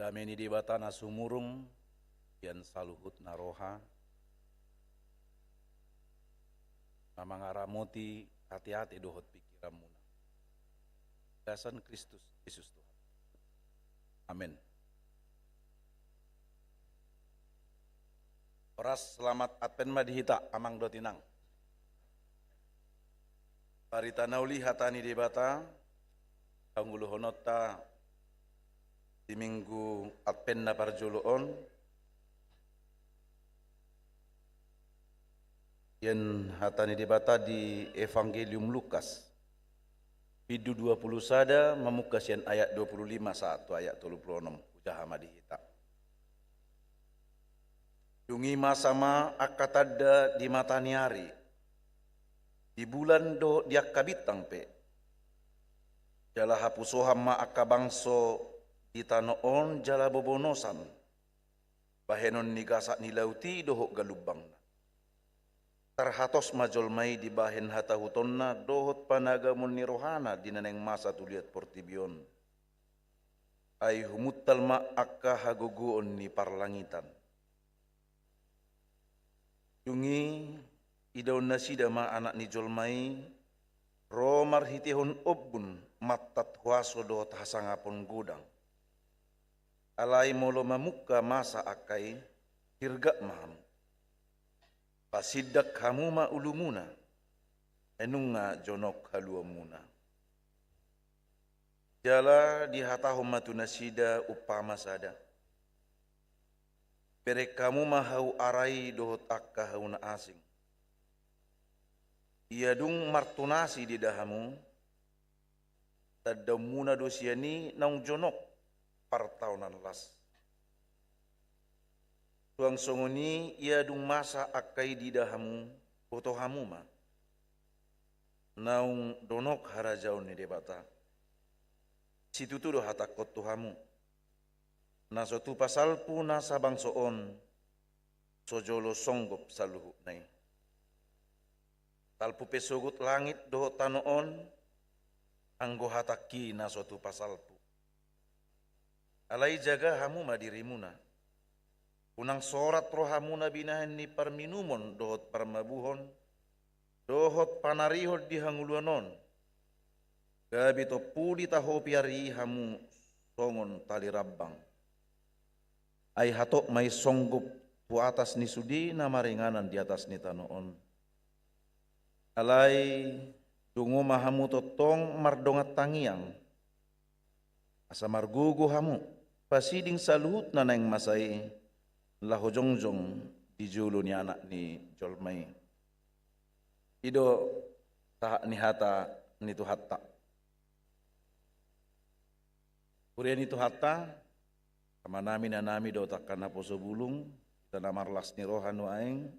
Dame ni Debata na sumurung sian saluhutna roha, na mangaramoti ateate dohot pingkiranmuna. Bagasan Kristus Jesus Tuhan. Amen. Horas, selamat Advent ma di hita, amang dohot inang. Barita na uli, hata ni Debata, hangoluhononta di Minggu Advent na parjolo on, sian hata ni Debata di Evangelium Lukas, bindu dua pulu sada, mamungka sian ayat dua pulu lima sahat tu ayat tolu pulu onom, hujaha ma di hita. Dung i masa ma angka tanda di mata ni ari, di bulan dohot di angka bintang pe. Jala hapusohan ma angka bangso di tano on jala bobonosan, bahenon ni gasak ni laut i dohot galumbangna. Tarhatos ma jolma i dibahen hatahutonna dohot panagamon ni rohana di na naeng masa tu liat portibi on. Ai humuntal ma angka hagogoon ni parlangitan. Dung i idaon nasida ma Anak ni jolma i ro marhitehon ombun, mantat huaso dohot hasangapon godang. Alai molo mamungka masa angka i, hirgap ma hamu. Pasindak hamu ma ulumuna, ai nunga jonok haluaonmuna. Jala dihatahon ma tu nasida umpama sada: Bereng hamu ma hau ara i dohot angka hau na asing. Ia dung martunas i diida hamu, tandaonmuna do sian i naung jonok partaonan las. Suang songon i, ia dung masa angka i diida hamu, boto hamu ma naung donok harajaon ni Debata. Situtu do hatangkon tu hamu, na so tupa salpu nasa bangso on, so jolo songgop saluhutna i. Salpu pe sogot langit dohot tano on, anggo hatangki na so tupa salpu. Alai jaga hamu ma dirimuna. Unang sorat rohamuna binahen ni parminumon dohot parmabuhon, dohot panarihon di hangoluan on. Gabe tompu ditahopi ari i hamu songon tali rambang. Ai hatop ma i songgop tu atas ni sude na maringanan di atas ni tano on. Alai dungo ma hamu tongtong mardongan tangiang, asa margogo hamu pasiding saluhut na naeng masa i, laho jongjong di jolo ni Anak ni jolma i. I do sahat ni hata ni Tuhanta. Huria ni Tuhanta, amanami, inanami dohot angka naposo bulung, hita na marlas ni roha nuaeng.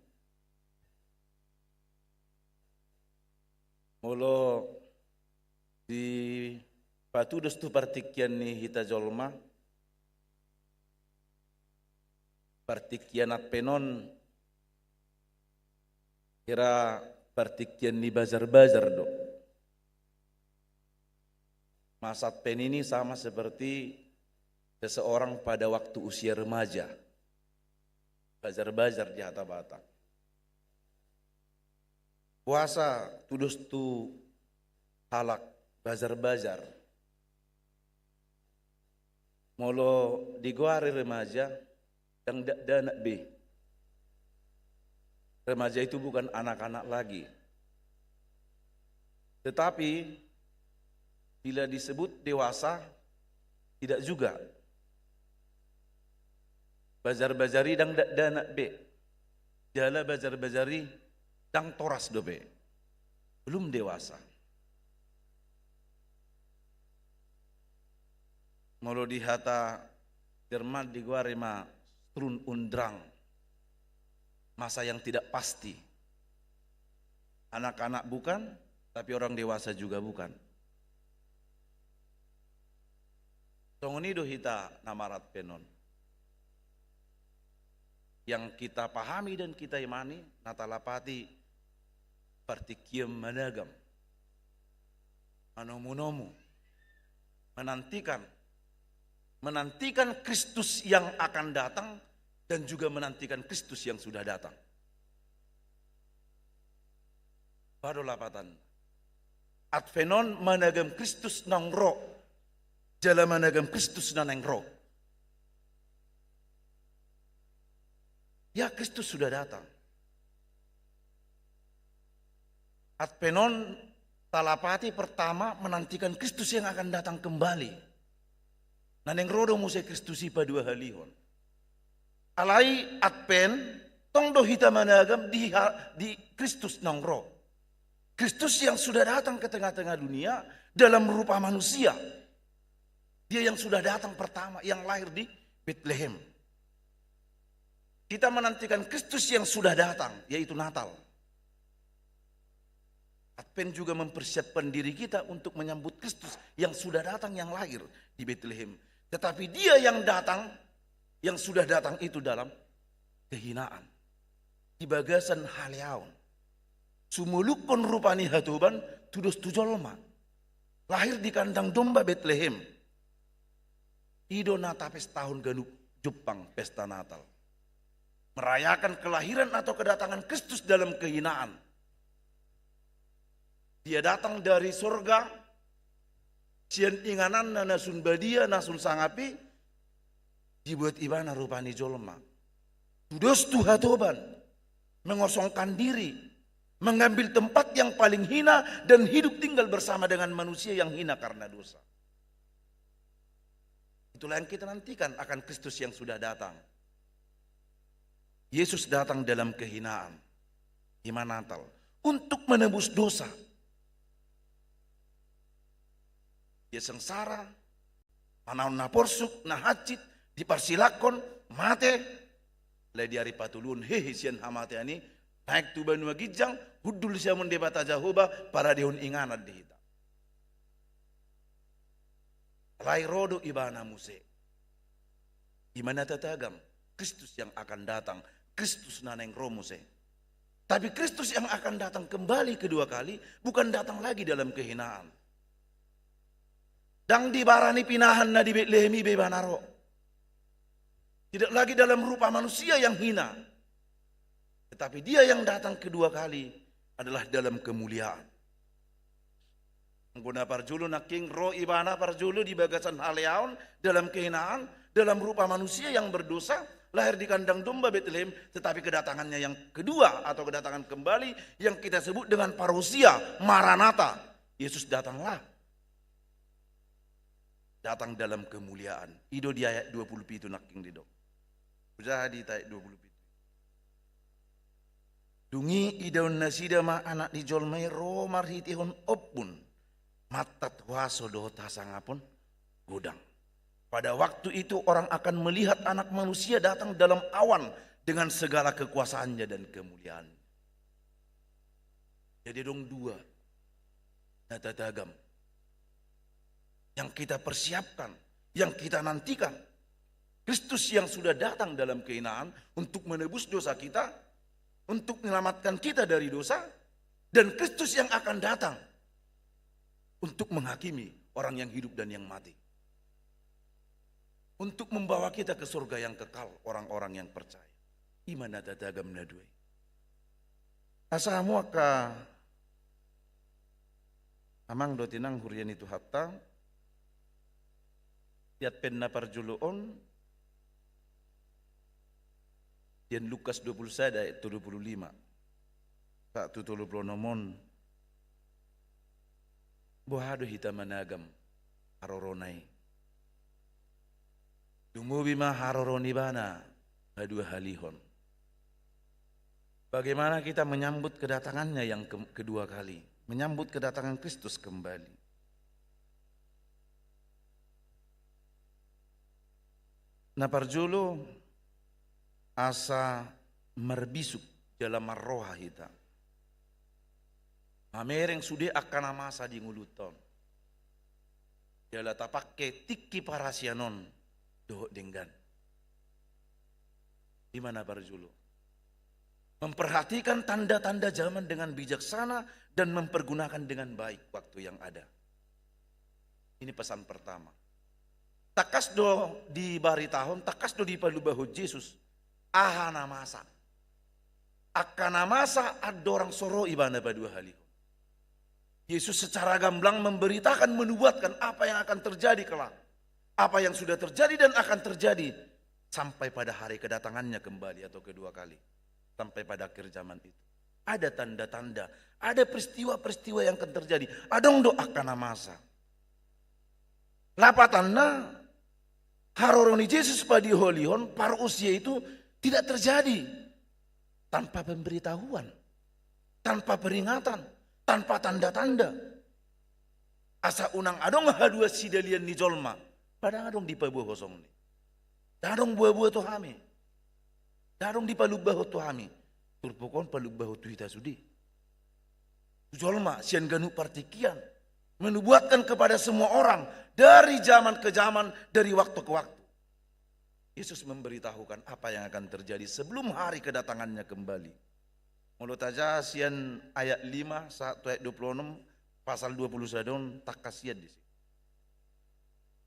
Molo dipatudos tu partingkian ni hita jolma, partingkian Advent on hira partingkian ni bazar-bazar do. Masa Advent ini sama seperti seseorang pada waktu usia remaja. Bazar-bazar di hata Batak. Boasa tudos tu halak bazar-bazar? Molo digoari remaja, ndang dakdanak be. Remaja itu bukan anak-anak lagi. Tetapi bila disebut dewasa, tidak juga. Bazar-bazar i ndang dakdanak be. Jala bazar-bazar i ndang toras dope. Belum dewasa. Molo di hata Jerman digoari ma Sturm und Drang. Masa yang tidak pasti. Anak-anak bukan, tapi orang dewasa juga bukan. Songon i do hita na mar-Advent on. Yang kita pahami dan kita imani, na talapati partingkian managam, manomu-nomu, menantikan menantikan Kristus yang akan datang dan juga menantikan Kristus yang sudah datang. Boha do lapatan? Advent on managam Kristus naung ro, jala managam Kristus na naeng ro. Ya, Kristus sudah datang. Advent on talapati pertama menantikan Kristus yang akan datang kembali. Na naeng ro do muse Kristus i paduahalihon. Alai Advent, tong do hita managam di ha-, di Kristus naung ro. Kristus yang sudah datang ke tengah-tengah dunia dalam rupa manusia. Dia yang sudah datang pertama, yang lahir di Betlehem. Kita menantikan Kristus yang sudah datang, yaitu Natal. Advent juga mempersiapkan diri kita untuk menyambut Kristus yang sudah datang, yang lahir di Betlehem. Tetapi Dia yang datang, yang sudah datang itu dalam kehinaan, di bagasan haleaon. Sumolukkon rupa ni hatoban tudos tu jolma. Lahir di kandang domba Betlehem. I do na tapestahon ganup jumpang pesta Natal. Merayakan kelahiran atau kedatangan Kristus dalam kehinaan. Dia datang dari sorga, sian ingananna na sun badia, na sun sangap i, dibuat ibana rupa ni jolma. Tudos tu hatoban, mengosongkan diri, mengambil tempat yang paling hina dan hidup tinggal bersama dengan manusia yang hina karena dosa. Itulah yang kita nantikan akan Kristus yang sudah datang. Yesus datang dalam kehinaan, ima Natal, untuk menebus dosa. Dia sengsara, manaon na porsuk, na hansit, diparsilakkon, mate, alai di ari patoluhon hehe sian hamatean i, naek tu banua ginjang, hundul sian Debata Jahowa, paradehon inganan di hita. Alai ro do ibana muse. Ima na tatagam, Kristus yang akan datang, Kristus na naeng ro muse. Tapi Kristus yang akan datang kembali kedua kali bukan datang lagi dalam kehinaan. Ndang dibarani pinahan na di Betlehem i be ibana ro. Tidak lagi dalam rupa manusia yang hina. Tetapi Dia yang datang kedua kali adalah dalam kemuliaan. Anggo na parjolo nangkin, ro ibana parjolo di bagasan haleaon, dalam kehinaan, dalam rupa manusia yang berdosa, lahir di kandang domba Betlehem, tetapi kedatangannya yang kedua atau kedatangan kembali yang kita sebut dengan parousia, Maranatha, Yesus datanglah. Datang dalam kemuliaan. I do di ayat dua puluh pitu nangkin didok. Hujaha di ayat dua puluh pitu. Dung i idaon nasida ma Anak ni jolma i ro marhitehon ombun, mantat huaso dohot hasangapon godang. Pada waktu itu orang akan melihat Anak Manusia datang dalam awan dengan segala kekuasaannya dan kemuliaannya. Jadi adong dua na tatagam yang kita persiapkan, yang kita nantikan. Kristus yang sudah datang dalam kehinaan untuk menebus dosa kita, untuk menyelamatkan kita dari dosa, dan Kristus yang akan datang untuk menghakimi orang yang hidup dan yang mati. Untuk membawa kita ke surga yang kekal, orang-orang yang percaya. Ima na tatagam na dua i. Asa hamu angka amang dohot inang huria ni Tuhanta, di Advent na parjolo on, sian Lukas dua puluh sada ayat tolu puluh lima sahat tu tolu puluh onom on, boha do hita managam harorona i? Lumobi ma haroro ni ibana paduahalihon. Bagaimana kita menyambut kedatangannya yang ke-, kedua kali, menyambut kedatangan Kristus kembali? Na parjolo, asa marbisuk jala marroha hita. Mamereng sude angka na masa di ngolunta on. Jala tapangke tingki parasian on dohot denggan. Ima na parjolo. Memperhatikan tanda-tanda zaman dengan bijaksana dan mempergunakan dengan baik waktu yang ada. Ini pesan pertama. Tangkas do dibaritahon, tangkas do dipalumbanghon Jesus aha na masa. Angka na masa andorang so ro Ibana paduahalihon. Yesus secara gamblang memberitakan, menubuatkan apa yang akan terjadi kelak, apa yang sudah terjadi dan akan terjadi sampai pada hari kedatangan-Nya kembali atau kedua kali, sampai pada akhir zaman itu. Ada tanda-tanda, ada peristiwa-peristiwa yang akan terjadi. Adong do angka na masa. Lapatanna, haroro ni Jesus paduahalihon, parousia itu tidak terjadi tanpa pemberitahuan, tanpa peringatan, tanpa tanda-tanda. Asa unang adong haduan sidalian ni jolma, pada adong dipaboa hosong ni. Adong boa-boa tu hami. Ndang adong dipalumbahon tu hami. Turpuk on palumbahon tu hita sude. Tu jolma sian ganup partingkian. Menubuatkan kepada semua orang dari zaman ke zaman, dari waktu ke waktu. Yesus memberitahukan apa yang akan terjadi sebelum hari kedatangan-Nya kembali. Molo tajaha sian ayat lima sahat tu ayat dua puluh enam, pasal dua puluh sada on tangkas sian disi.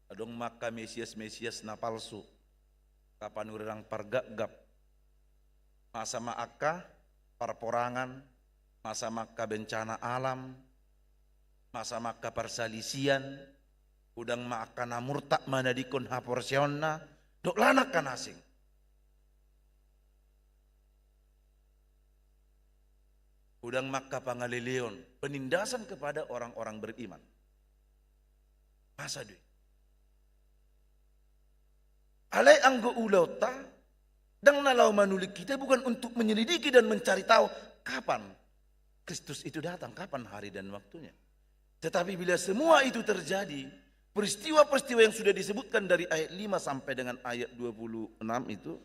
Adong ma angka mesias-mesias na palsu, angka panurirang pargapgap. Masa ma angka parporangan, masa ma angka bencana alam, masa ma angka parsalisian, godang ma angka na murtad manadingkon haporseaonna, dohot lan angka na asing. Godang ma angka pangaleleon, penindasan kepada orang-orang beriman. Masa do i. Alai anggo ulaonta, ndang na laho manulik hita bukan untuk menyelidiki dan mencari tahu kapan Kristus itu datang, kapan hari dan waktunya. Tetapi bila semua itu terjadi, peristiwa-peristiwa yang sudah disebutkan dari ayat lima sampai dengan ayat dua puluh enam itu,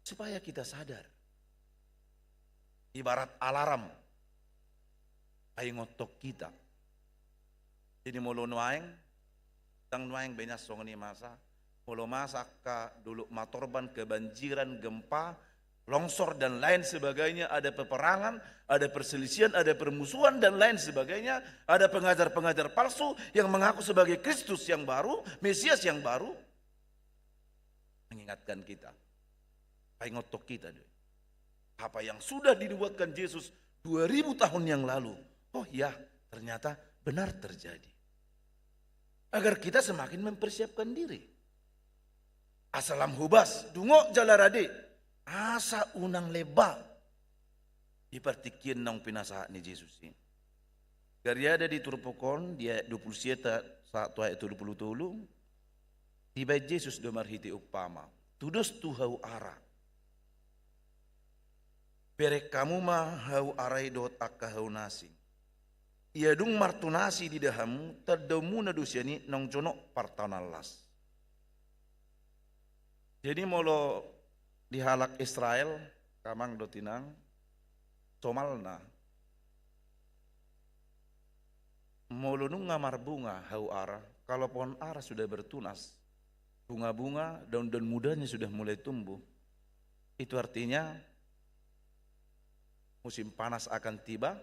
supaya kita sadar. Ibarat alarm, paingothon hita. Jadi molo nuaeng, ndang nuaeng be nian songon i masa, molo masa angka dolok matorban, kebanjiran, gempa, longsor dan lain sebagainya, ada peperangan, ada perselisihan, ada permusuhan dan lain sebagainya, ada pengajar-pengajar palsu yang mengaku sebagai Kristus yang baru, Mesias yang baru, mengingatkan kita, paingothon kita do i. Apa yang sudah dinubuatkan Yesus dua ribu tahun yang lalu, oh ya, ternyata benar terjadi. Agar kita semakin mempersiapkan diri. Asa lam hobas, dungo jala rade, asa unang lemba di partingkian naung pinasahat ni Jesus i. Gariada di turpuk on, di ayat dua puluh sia sahat tu ayat tolu puluh tolu, dibaen Jesus do marhite umpama. Tudos tu hau ara. Bereng hamu ma hau ara i dohot angka hau na asing. Ia dung martunas i diida hamu, tandaonmuna do sian i naung jonok partaonan las. Jadi molo di halak Israel, amang dohot inang, somalna, molo nunga marbunga hau ara, kalau pohon ara sudah bertunas, bunga-bunga, daun-daun mudanya sudah mulai tumbuh, itu artinya musim panas akan tiba,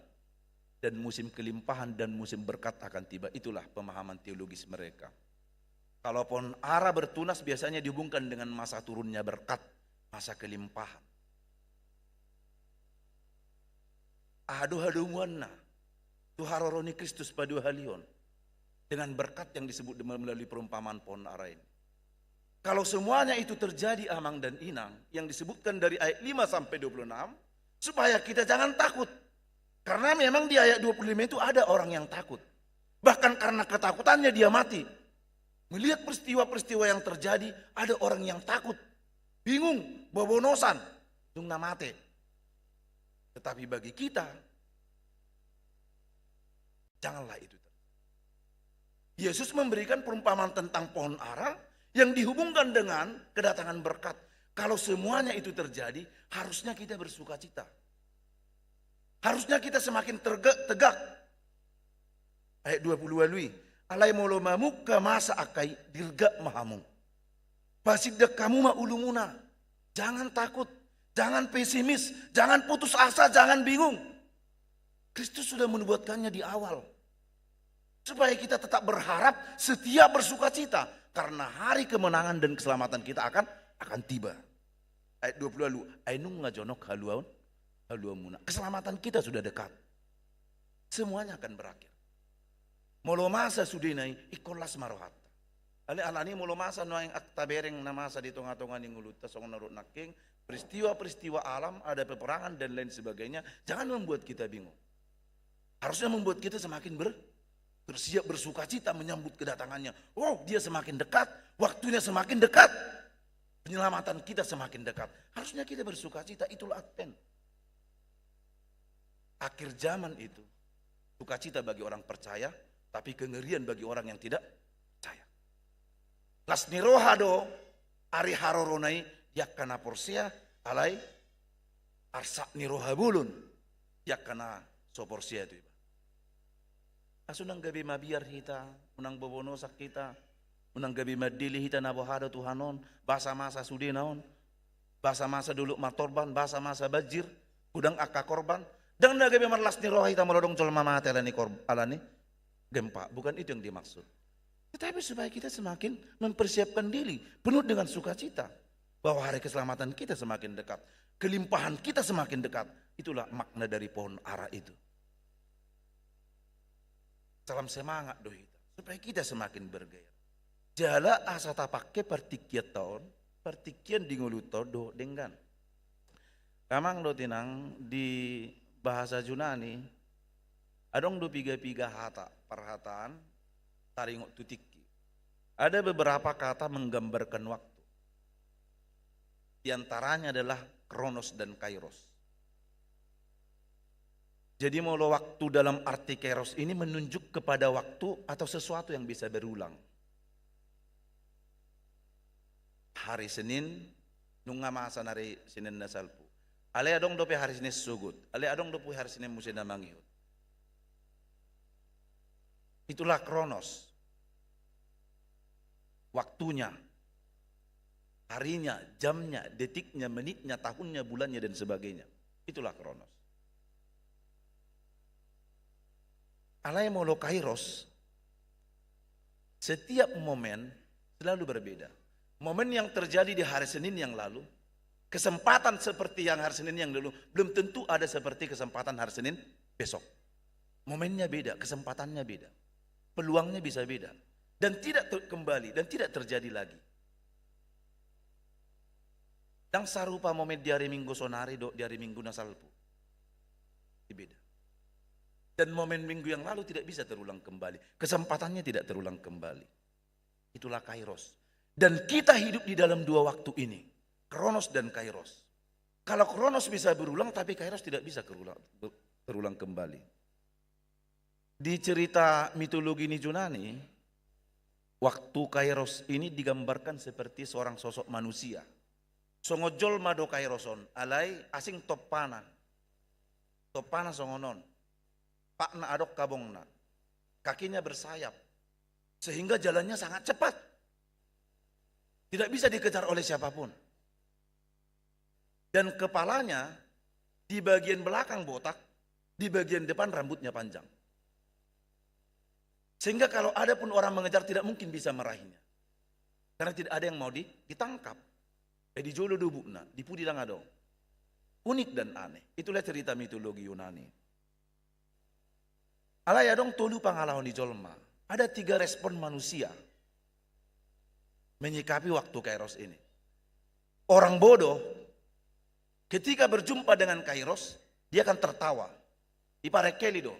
dan musim kelimpahan dan musim berkat akan tiba. Itulah pemahaman teologis mereka. Kalau pohon ara bertunas biasanya dihubungkan dengan masa turunnya berkat, masa kelimpahan. Aha do hadomuanna tu haroro ni Kristus paduahalihon dengan berkat yang disebut melalui perumpamaan pohon ara ini? Kalau semuanya itu terjadi, amang dan inang, yang disebutkan dari ayat lima sampai dua puluh enam, supaya kita jangan takut. Karena memang di ayat dua puluh lima itu ada orang yang takut. Bahkan karena ketakutannya dia mati. Melihat peristiwa-peristiwa yang terjadi, ada orang yang takut, bingung, bobonosan, ujungna mate. Tetapi bagi kita, janganlah itu terjadi. Yesus memberikan perumpamaan tentang pohon ara yang dihubungkan dengan kedatangan berkat. Kalau semuanya itu terjadi, harusnya kita bersukacita. Harusnya kita semakin terge-, tegak. Ayat dua puluh walu i, alai molo mamungka masa angka i, dirgap ma hamu. Pasindak hamu ma ulumuna. Jangan takut, jangan pesimis, jangan putus asa, jangan bingung. Kristus sudah menubuatkannya di awal. Supaya kita tetap berharap, setia, bersukacita. Karena hari kemenangan dan keselamatan kita akan akan tiba. Ayat dua puluh lalu, ai nunga jonok haluaon, haluaonmuna. Keselamatan kita sudah dekat. Semuanya akan berakhir. Molo masa sudena i, ingkon las ma rohanta. Alai alani molo masa nuaeng tabereng na masa di tonga-tonga ni ngolunta songon na rut nangkin, peristiwa-peristiwa alam, ada peperangan dan lain sebagainya, jangan membuat kita bingung. Harusnya membuat kita semakin ber, bersiap, bersukacita menyambut kedatangannya. Wow, dia semakin dekat, waktunya semakin dekat, penyelamatan kita semakin dekat. Harusnya kita bersukacita, itulah Advent. Akhir zaman itu, sukacita bagi orang percaya, tapi kengerian bagi orang yang tidak percaya. Las ni roha do ari harorona i di angka na porsea, alai arsak ni roha bolon di angka na so porsea tu iba. Asa unang gabe mabiar hita, unang bobonosak hita, unang gabe mandele hita na boha do Tuhan on, boasa masa sudena on, boasa masa dolok markorban, boasa masa banjir, godang angka korban. Ndang na gabe marlas ni roha hita molo adong jolma mate alani kor-, alani gempa. Bukan itu yang dimaksud. Tetapi supaya kita semakin mempersiapkan diri, penuh dengan sukacita, bahwa hari keselamatan kita semakin dekat, kelimpahan kita semakin dekat. Itulah makna dari pohon ara itu. Salam semangat do hita, supaya kita semakin bergairah. Jala asa tapangke partingkianta on, partingkian di ngolunta on dohot denggan. Amang dohot inang, di bahasa Junani, adong do piga-piga hata, parhataan, taringot tu tingki. Ada beberapa kata menggambarkan waktu. Di antaranya adalah kronos dan kairos. Jadi molo waktu dalam arti kairos ini menunjuk kepada waktu atau sesuatu yang bisa berulang. Hari Senin, nunga masa nari Senin na salpu. Alai adong dope hari Senin sogot, alai adong dope hari Senin muse na mangihut. Itulah kronos. Waktunya, harinya, jamnya, detiknya, menitnya, tahunnya, bulannya, dan sebagainya. Itulah kronos. Alai molo kairos, setiap momen selalu berbeda. Momen yang terjadi di hari Senin yang lalu, kesempatan seperti yang hari Senin yang lalu, belum tentu ada seperti kesempatan hari Senin besok. Momennya beda, kesempatannya beda. Peluangnya bisa beda. Dan tidak ter-, kembali, dan tidak terjadi lagi. Ndang sarupa momen di hari Minggu sonari dohot di hari Minggu na salpu. Beda. Dan momen minggu yang lalu tidak bisa terulang kembali. Kesempatannya tidak terulang kembali. Itulah kairos. Dan kita hidup di dalam dua waktu ini. Kronos dan kairos. Kalau kronos bisa berulang, tapi kairos tidak bisa kerulang-, terulang kembali. Di cerita mitologi ni Junani, waktu kairos ini digambarkan seperti seorang sosok manusia. Songon jolma do kairos on, alai asing tompana. Tompana songon on. Patna adong habongna. Kakinya bersayap. Sehingga jalannya sangat cepat. Tidak bisa dikejar oleh siapapun. Dan kepalanya di bagian belakang botak, di bagian depan rambutnya panjang. Sehingga kalau ada pun orang mengejar, tidak mungkin bisa meraihnya. Karena tidak ada yang mau di-, ditangkap. Eh, di jolo do bukna, di pudi ndang adong. Unik dan aneh. Itulah cerita mitologi Yunani. Alai adong tolu pangalaho ni jolma. Ada tiga respon manusia menyikapi waktu kairos ini. Orang bodoh, ketika berjumpa dengan kairos, dia akan tertawa. Diparengkeli do.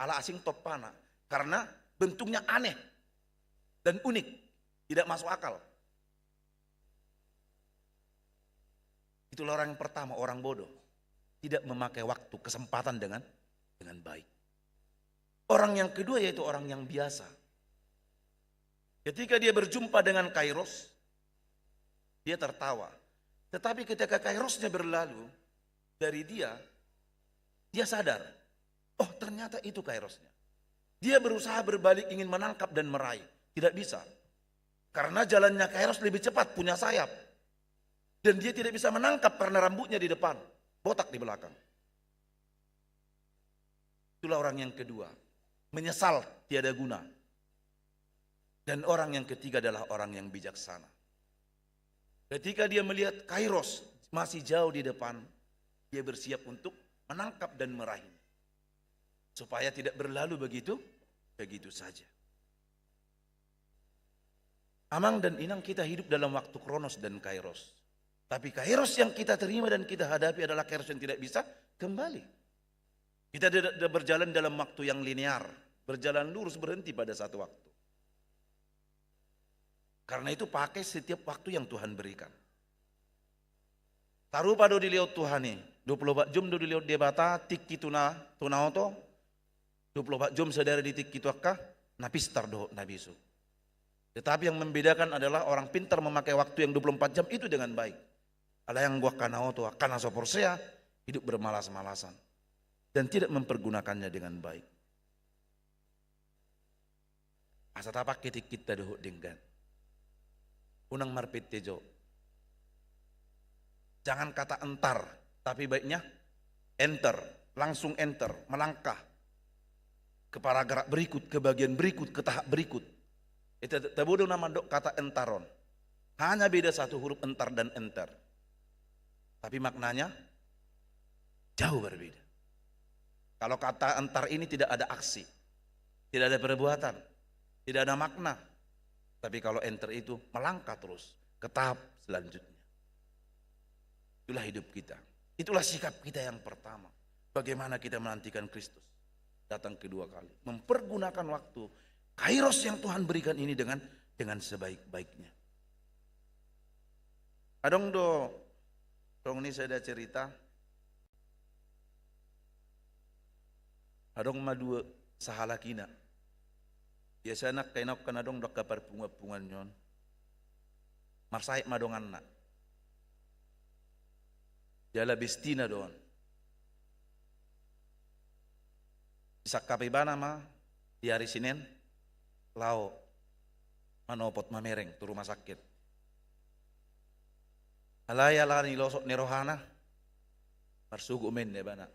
Ala asing tompana. Karena bentuknya aneh dan unik. Tidak masuk akal. Itulah orang yang pertama, orang bodoh. Tidak memakai waktu, kesempatan dengan, dengan baik. Orang yang kedua yaitu orang yang biasa. Ketika dia berjumpa dengan kairos, dia tertawa. Tetapi ketika kairosnya berlalu dari dia, dia sadar, "Oh, ternyata itu kairosnya." Dia berusaha berbalik ingin menangkap dan meraih. Tidak bisa. Karena jalannya kairos lebih cepat, punya sayap. Dan dia tidak bisa menangkap karena rambutnya di depan, botak di belakang. Itulah orang yang kedua. Menyesal tiada guna. Dan orang yang ketiga adalah orang yang bijaksana. Ketika dia melihat kairos masih jauh di depan, dia bersiap untuk menangkap dan meraih. Supaya tidak berlalu begitu, begitu saja. Amang dan inang, kita hidup dalam waktu kronos dan kairos. Tapi kairos yang kita terima dan kita hadapi adalah kairos yang tidak bisa kembali. Kita tidak, tidak berjalan dalam waktu yang linear, berjalan lurus, berhenti pada satu waktu. Karena itu, pakai setiap waktu yang Tuhan berikan. Tarupa do dilehon Tuhan i, dua puluh empat jam do dilehon Debata, tingki tu na, tu na oto, dua puluh empat jam sadari di tingki tu angka, na pistar dohot na bisuk. Tetapi yang membedakan adalah orang pintar memakai waktu yang dua puluh empat jam itu dengan baik. Alai anggo angka na oto, angka na so porsea, hidup bermalas-malasan dan tidak mempergunakannya dengan baik. Asa tapake tingkinta dohot denggan. Unang marpinte jo. Jangan kata entar, tapi baiknya enter, langsung enter, melangkah ke paragraf berikut, ke bagian berikut, ke tahap berikut. Ita, tabo do na mandok kata entar on. Hanya beda satu huruf, entar dan enter. Tapi maknanya jauh berbeda. Kalau kata entar ini tidak ada aksi, tidak ada perbuatan, tidak ada makna. Tapi kalau enter itu melangkah terus ke tahap selanjutnya. Itulah hidup kita. Itulah sikap kita yang pertama. Bagaimana kita menantikan Kristus datang kedua kali. Mempergunakan waktu kairos yang Tuhan berikan ini dengan, dengan sebaik-baiknya. Adong do, adong ni sada cerita. Adong ma dua sahalakina. Biasana angka inaon na adong do angka parpunguan-punguan ni on. Marsahit ma donganna. Jala bestina do on. Disangkap ibana ma di ari Senin laho manopot, mamereng tu rumah sakit. Alai ala nilosok ni rohana, marsogot ma ninna ibana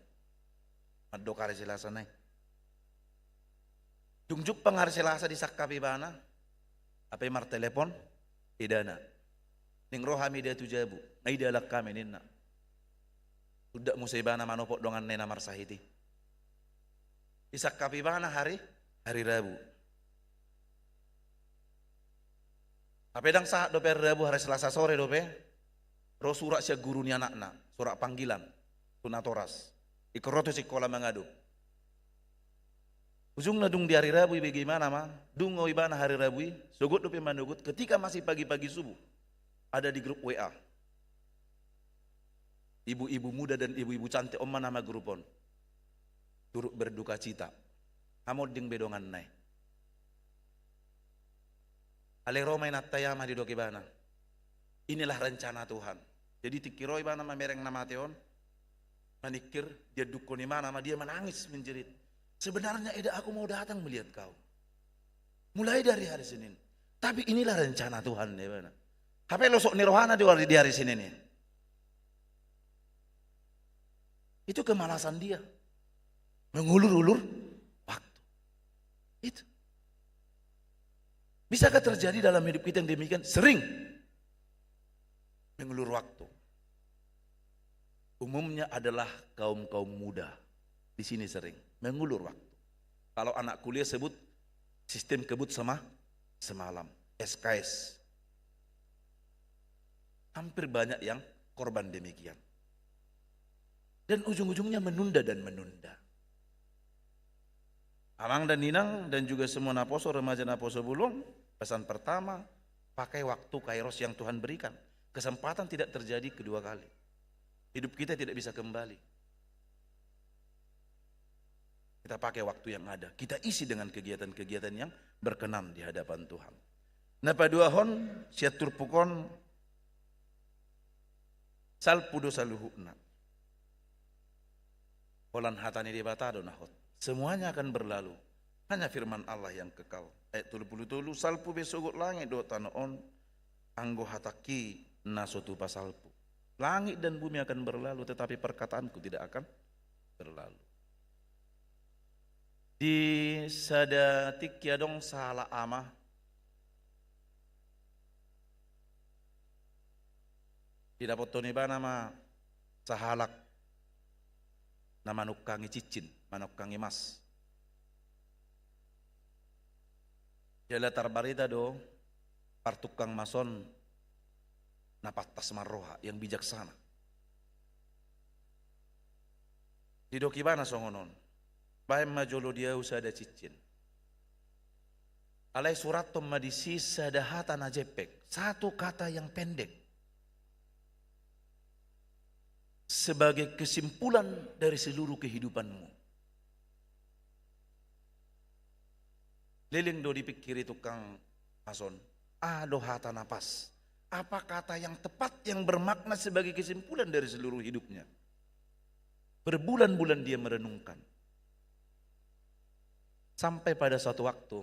mandok ari Selasa nai. Dung jumpang ari Selasa disangkap ibana, hape martelepon idana. Naeng ro hami da tu jabu, nga ida halak hami ninna. Tundak muse ibana manopot donganna i na marsahit i. Disangkap ibana hari, hari Rabu. Hape ndang sahat dope hari Rabu, hari Selasa sore dope ro surat sian guru ni anakna, surat panggilan tu natoras. Ingkon ro tu sikola mangadop. Ujungna dung di hari Rabu i, bagaimana ma, dung ro ibana hari Rabu i, sogot dope manogot, ketika masih pagi-pagi subuh, ada di grup W A. Ibu-ibu muda dan ibu-ibu cantik on ma na magrup on. Turut berduka cita. Hamonding be donganna i. Alai ro ma inanta i, ama, didok ibana, inilah rencana Tuhan. Jadi tingki ro ibana mamereng na mate on, maningkir, diandukhon ibana ma, dia menangis menjerit. Sebenarnya Eda, aku mau datang melihat kau. Mulai dari hari Senin. Tapi inilah rencana Tuhan, ninna ibana. Hape losok ni rohana di hari, di hari Senin i. Itu kemalasan dia. Mengulur-ulur waktu. Itu. Bisakah terjadi dalam hidup kita yang demikian? Sering. Mengulur waktu. Umumnya adalah kaum-kaum muda. Di sini sering mengulur waktu. Kalau anak kuliah sebut sistem kebut sama, semalam, S K S. Hampir banyak yang korban demikian. Dan ujung-ujungnya menunda dan menunda. Amang dan inang dan juga semua naposo, remaja naposo bulung, pesan pertama, pakai waktu kairos yang Tuhan berikan. Kesempatan tidak terjadi kedua kali. Hidup kita tidak bisa kembali. Kita pakai waktu yang ada, kita isi dengan kegiatan-kegiatan yang berkenan di hadapan Tuhan. Na paduahon, sian turpuk on, salpu do saluhutna. Holan hata ni Debata do na hot. Semuanya akan berlalu. Hanya firman Allah yang kekal. Ayat tolu pulu tolu, salpu be sogot langit dohot tano on, anggo hatangki na so tupa salpu. Langit dan bumi akan berlalu, tetapi perkataanku tidak akan berlalu. Di sada tingki adong sahalak ama, Didapothon ibana ma sahalak na manungkangi cincin, manungkangi mas. Jala tarbarita do partungkang mas on na pantas marroha, yang bijaksana. Didok ibana songon on, baen ma jolo di ahu sada cincin. Alai surathon ma disi sada hata na jempek, satu kata yang pendek, sebagai kesimpulan dari seluruh kehidupanmu. Leleng do dipikiri tukang mas on, aha do hata na pas, apa kata yang tepat yang bermakna sebagai kesimpulan dari seluruh hidupnya. Berbulan-bulan dia merenungkan. Sampai pada suatu waktu,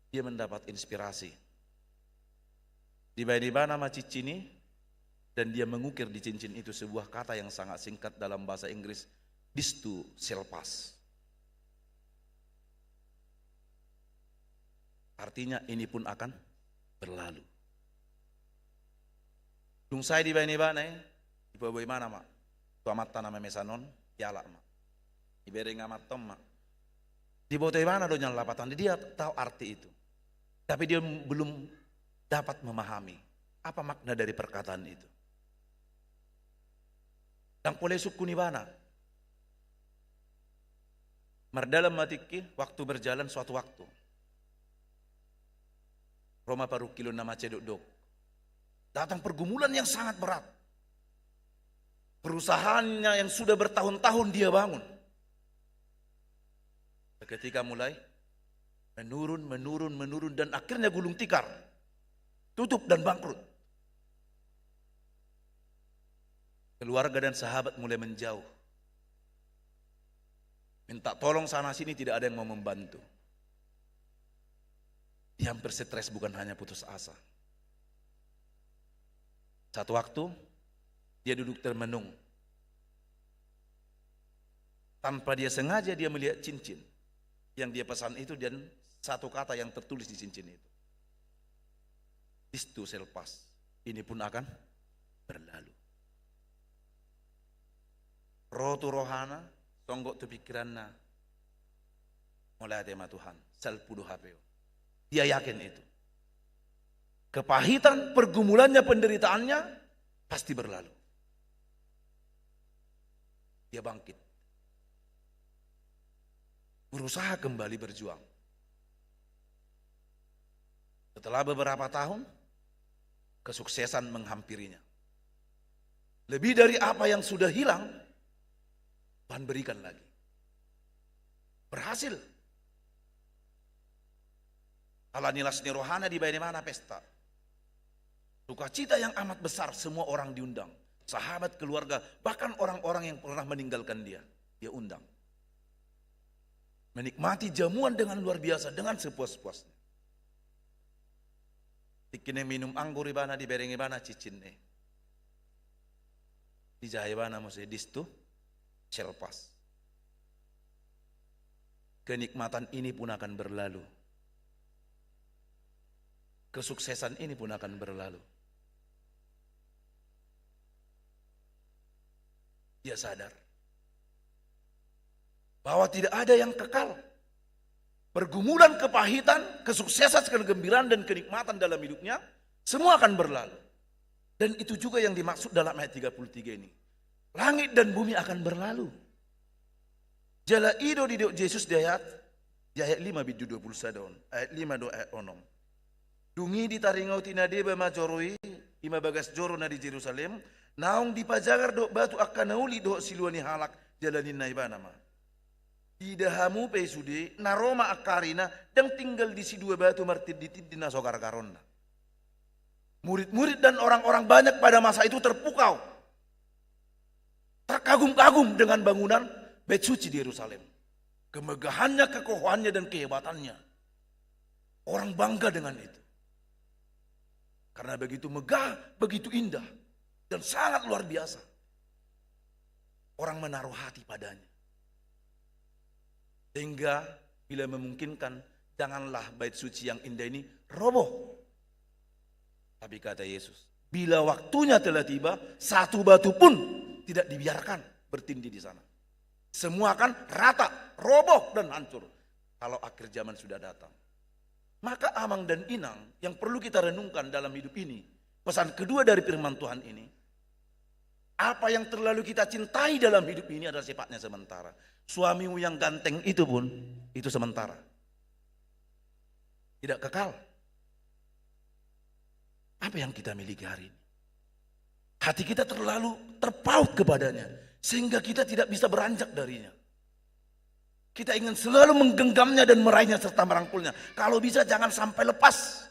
dia mendapat inspirasi. Dibaen ibana ma cincin i, dan dia mengukir di cincin itu sebuah kata yang sangat singkat dalam bahasa Inggris, "This too shall pass." Artinya, ini pun akan berlalu. Dung sae dibaen ibana i, dipaboa ibana ma tu amanta na mamesan on, dialap ma. Dibereng amanta on ma. Diboto ibana do nian lapatan, dia tahu arti itu. Tapi dia belum dapat memahami apa makna dari perkataan itu. Ndang pola isungkun ibana. Mardalan ma tingki, waktu berjalan, suatu waktu ro ma parungkilon na mansai dokdok. Datang pergumulan yang sangat berat. Perusahaannya yang sudah bertahun-tahun dia bangun, seketika mulai menurun, menurun, menurun, dan akhirnya gulung tikar. Tutup dan bangkrut. Keluarga dan sahabat mulai menjauh. Minta tolong sana sini, tidak ada yang mau membantu. Dia hampir stres, bukan hanya putus asa. Satu waktu, dia duduk termenung. Tanpa dia sengaja, dia melihat cincin yang dia pesan itu dan satu kata yang tertulis di cincin itu. "This too shall pass." Ini pun akan berlalu. Ro tu rohana, songgop tu pikiranna. Mauliate ma Tuhan, salpu do hape on. Dia yakin itu. Kepahitan, pergumulannya, penderitaannya pasti berlalu. Dia bangkit. Berusaha kembali berjuang. Setelah beberapa tahun, kesuksesan menghampirinya. Lebih dari apa yang sudah hilang, Tuhan berikan lagi. Berhasil. Ala ni las ni rohana dibaen ibana pesta. Sukacita yang amat besar, semua orang diundang. Sahabat, keluarga, bahkan orang-orang yang pernah meninggalkan dia, dia undang. Menikmati jamuan dengan luar biasa, dengan sepuas-puasnya. Tingki na minum anggur ibana, dibereng ibana cincin i. Dijaha ibana muse, "This too shall pass." Kenikmatan ini pun akan berlalu. Kesuksesan ini pun akan berlalu. Dia sadar bahwa tidak ada yang kekal. Pergumulan, kepahitan, kesuksesan, kegembiraan, dan kenikmatan dalam hidupnya, semua akan berlalu. Dan itu juga yang dimaksud dalam ayat tiga puluh tiga ini. Langit dan bumi akan berlalu. Jala i do didok Jesus di ayat, di ayat lima bindu dua puluh sada on, ayat lima dohot ayat onom. Dung i ditaringot na deba ma joro i, i ma bagas joro na di Jerusalem, naung dipajagar dohot batu angka na uli dohot silua ni halak, jala ninna ibana ma: Ida hamu pe i sude, na ro ma angka arina, ndang tinggal disi dua batu martinditindi na so gargaronna. Murid-murid dan orang-orang banyak pada masa itu terpukau, terkagum-kagum dengan bangunan Bait Suci di Yerusalem. Kemegahannya, kekokohannya, dan kehebatannya. Orang bangga dengan itu. Karena begitu megah, begitu indah, dan sangat luar biasa. Orang menaruh hati padanya. Sehingga bila memungkinkan, janganlah Bait Suci yang indah ini roboh. Tapi kata Yesus, Bila waktunya telah tiba, satu batu pun tidak dibiarkan bertindih di sana. Semua akan rata, roboh, dan hancur kalau akhir zaman sudah datang. Maka, amang dan inang, yang perlu kita renungkan dalam hidup ini, pesan kedua dari firman Tuhan ini, apa yang terlalu kita cintai dalam hidup ini adalah sifatnya sementara. Suamimu yang ganteng itu pun, itu sementara. Tidak kekal. Apa yang kita miliki hari ini? Hati kita terlalu terpaut kepadanya, sehingga kita tidak bisa beranjak darinya. Kita ingin selalu menggenggamnya dan meraihnya serta merangkulnya. Kalau bisa, jangan sampai lepas.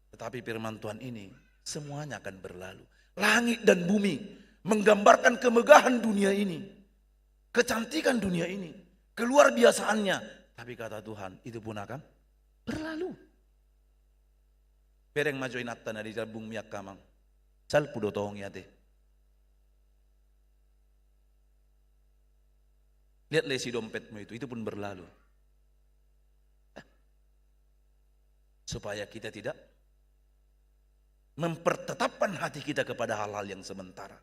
Tetapi firman Tuhan ini, semuanya akan berlalu. Langit dan bumi menggambarkan kemegahan dunia ini, kecantikan dunia ini, keluar biasaannya. Tapi kata Tuhan, itu pun akan berlalu. Bereng ma jo inanta na di lambungmi, angka amang. Salpu do tong i ate. Lihatlah isi dompetmu itu, itu pun berlalu. Supaya kita tidak mempertetapkan hati kita kepada hal-hal yang sementara.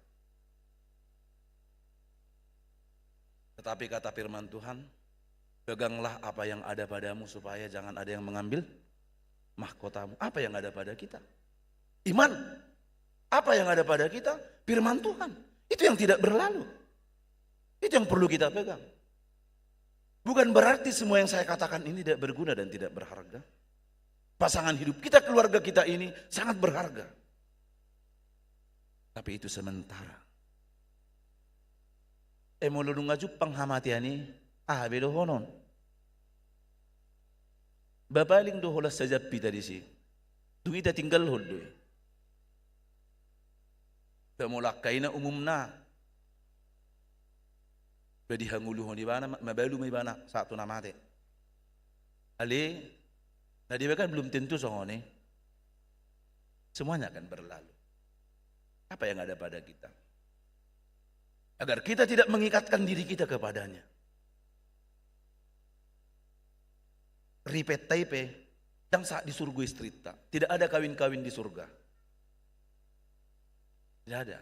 Tetapi kata firman Tuhan, peganglah apa yang ada padamu supaya jangan ada yang mengambil mahkotamu. Apa yang ada pada kita? Iman. Apa yang ada pada kita? Firman Tuhan. Itu yang tidak berlalu. Itu yang perlu kita pegang. Bukan berarti semua yang saya katakan ini tidak berguna dan tidak berharga. Pasangan hidup kita, keluarga kita ini sangat berharga. Tapi itu sementara. E, molo nunga jumpang hamatean i, aha be dohonon? Ba paling do holan sajampi ta disi. Dung i tatinggalhon do i. Ba molo angka i na umumna, ba dihangoluhon ibana, ma-, mabalu ma ibana sahat tu na mate. Ale, na deba kan belum tentu songon i. Semuanya akan berlalu. Apa yang ada pada kita? Agar kita tidak mengikatkan diri kita kepadanya. Ripenta i pe, ndang sahat di surgo istrinta. Tidak ada kawin-kawin di surga. Tidak ada.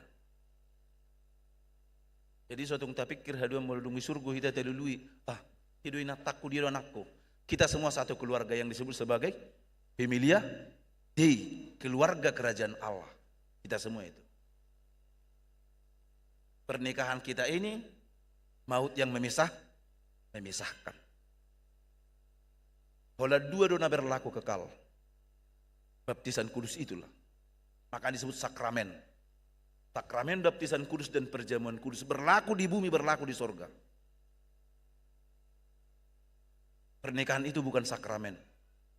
Jadi, so tung tapikir haduan molo dung di surgo hita talului, ah, i do inantaku, dia do anakku. Kita semua satu keluarga yang disebut sebagai familia Dei, keluarga kerajaan Allah. Kita semua itu. Pernikahan kita ini, maut yang memisah, memisahkan. Holan dua do na berlaku kekal. Baptisan kudus itulah. Maka disebut sakramen. Sakramen baptisan kudus dan perjamuan kudus berlaku di bumi, berlaku di sorga. Pernikahan itu bukan sakramen.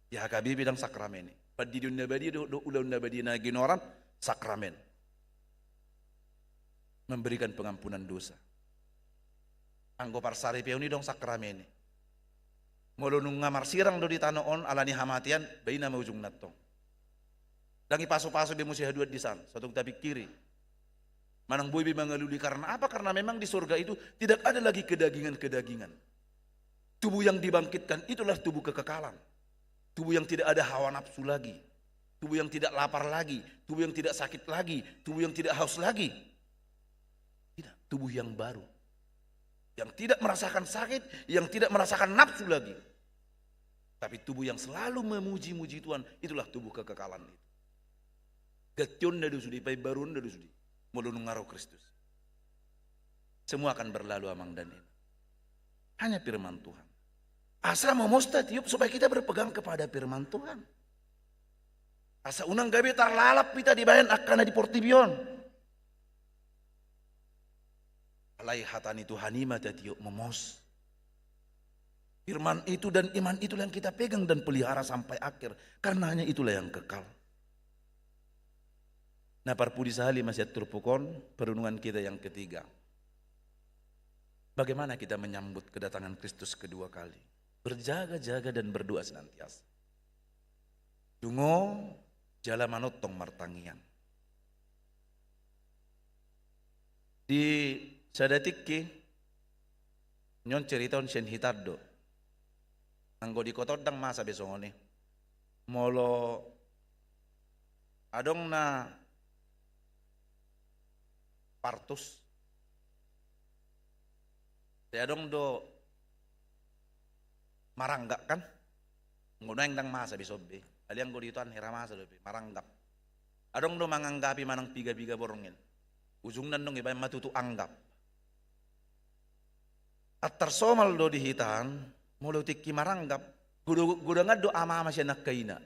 Di H K B P ndang sakramen i. Pandidion na badia dohot ulaon na badia na ginoaran sakramen. Memberikan pengampunan dosa. Anggo parsaripeon i ndang sakramen i. Molo nunga marsirang do di tano on ala ni hamatean, ba i nama ujungna antong. Ndang i pasu-pasu be muse haduan disan, so tung tapikiri. Manang boi be mangalului, karena apa? Karena memang di sorga itu tidak ada lagi kedagingan-kedagingan. Tubuh yang dibangkitkan itulah tubuh kekekalan. Tubuh yang tidak ada hawa nafsu lagi. Tubuh yang tidak lapar lagi. Tubuh yang tidak sakit lagi. Tubuh yang tidak haus lagi. Tidak. Tubuh yang baru. Yang tidak merasakan sakit, yang tidak merasakan nafsu lagi. Tapi tubuh yang selalu memuji-muji Tuhan, itulah tubuh kekekalan itu. Gantionna do sude, paimbaruonna do sude. Molo nunga ro Kristus. Semua akan berlalu, amang dan inang. Hanya firman Tuhan. Asa momos tatiop supaya kita berpegang kepada firman Tuhan. Asa unang gabe tarlalap hita dibahen angka na di portibi on. Alai hata ni Tuhan i ma tatiop momos. Firman itu dan iman itulah yang kita pegang dan pelihara sampai akhir. Karena hanya itulah yang kekal. Na parpudi sahali ma sian turpuk on, perenungan kita yang ketiga. Bagaimana kita menyambut kedatangan Kristus kedua kali? Berjaga-jaga dan berdoa senantiasa. Dungo jala manongtong martangiang. Di sada tingki, nion cerita on sian hita do. Anggo di kota on ndang masa be songon i. Molo Adong na partus. Jadi adong do maranggap kan? Anggo nuaeng ndang masa be, so be. Alai anggo di huta on hira masa dope, maranggap. Adong do manganggapi manang piga-piga borngin. Ujungna ndang ibaen ma tutu anggap. Antar somal do di hita on, molo tingki maranggap, godo-, godangan do ama-ama sian angka ina.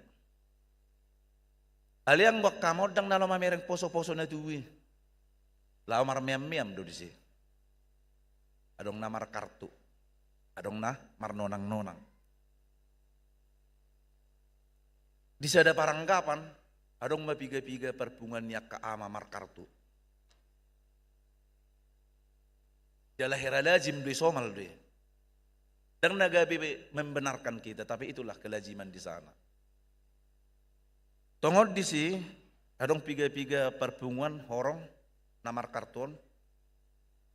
Alai anggo angka amang ndang na laho mamereng poso-poso na tubu i. Laho marmeam-meam do disi. Adong na markartu, adong na marnonang-nonang. Di sada paranggapan, adong ma piga-piga parpunguan ni angka ama markartu. Jala hira lazim do i, somal do i. Ndang na gabe membenarkan kita, tapi itulah kelaziman di sana. Tongon disi, adong piga-piga parpunguan horong na markartu on.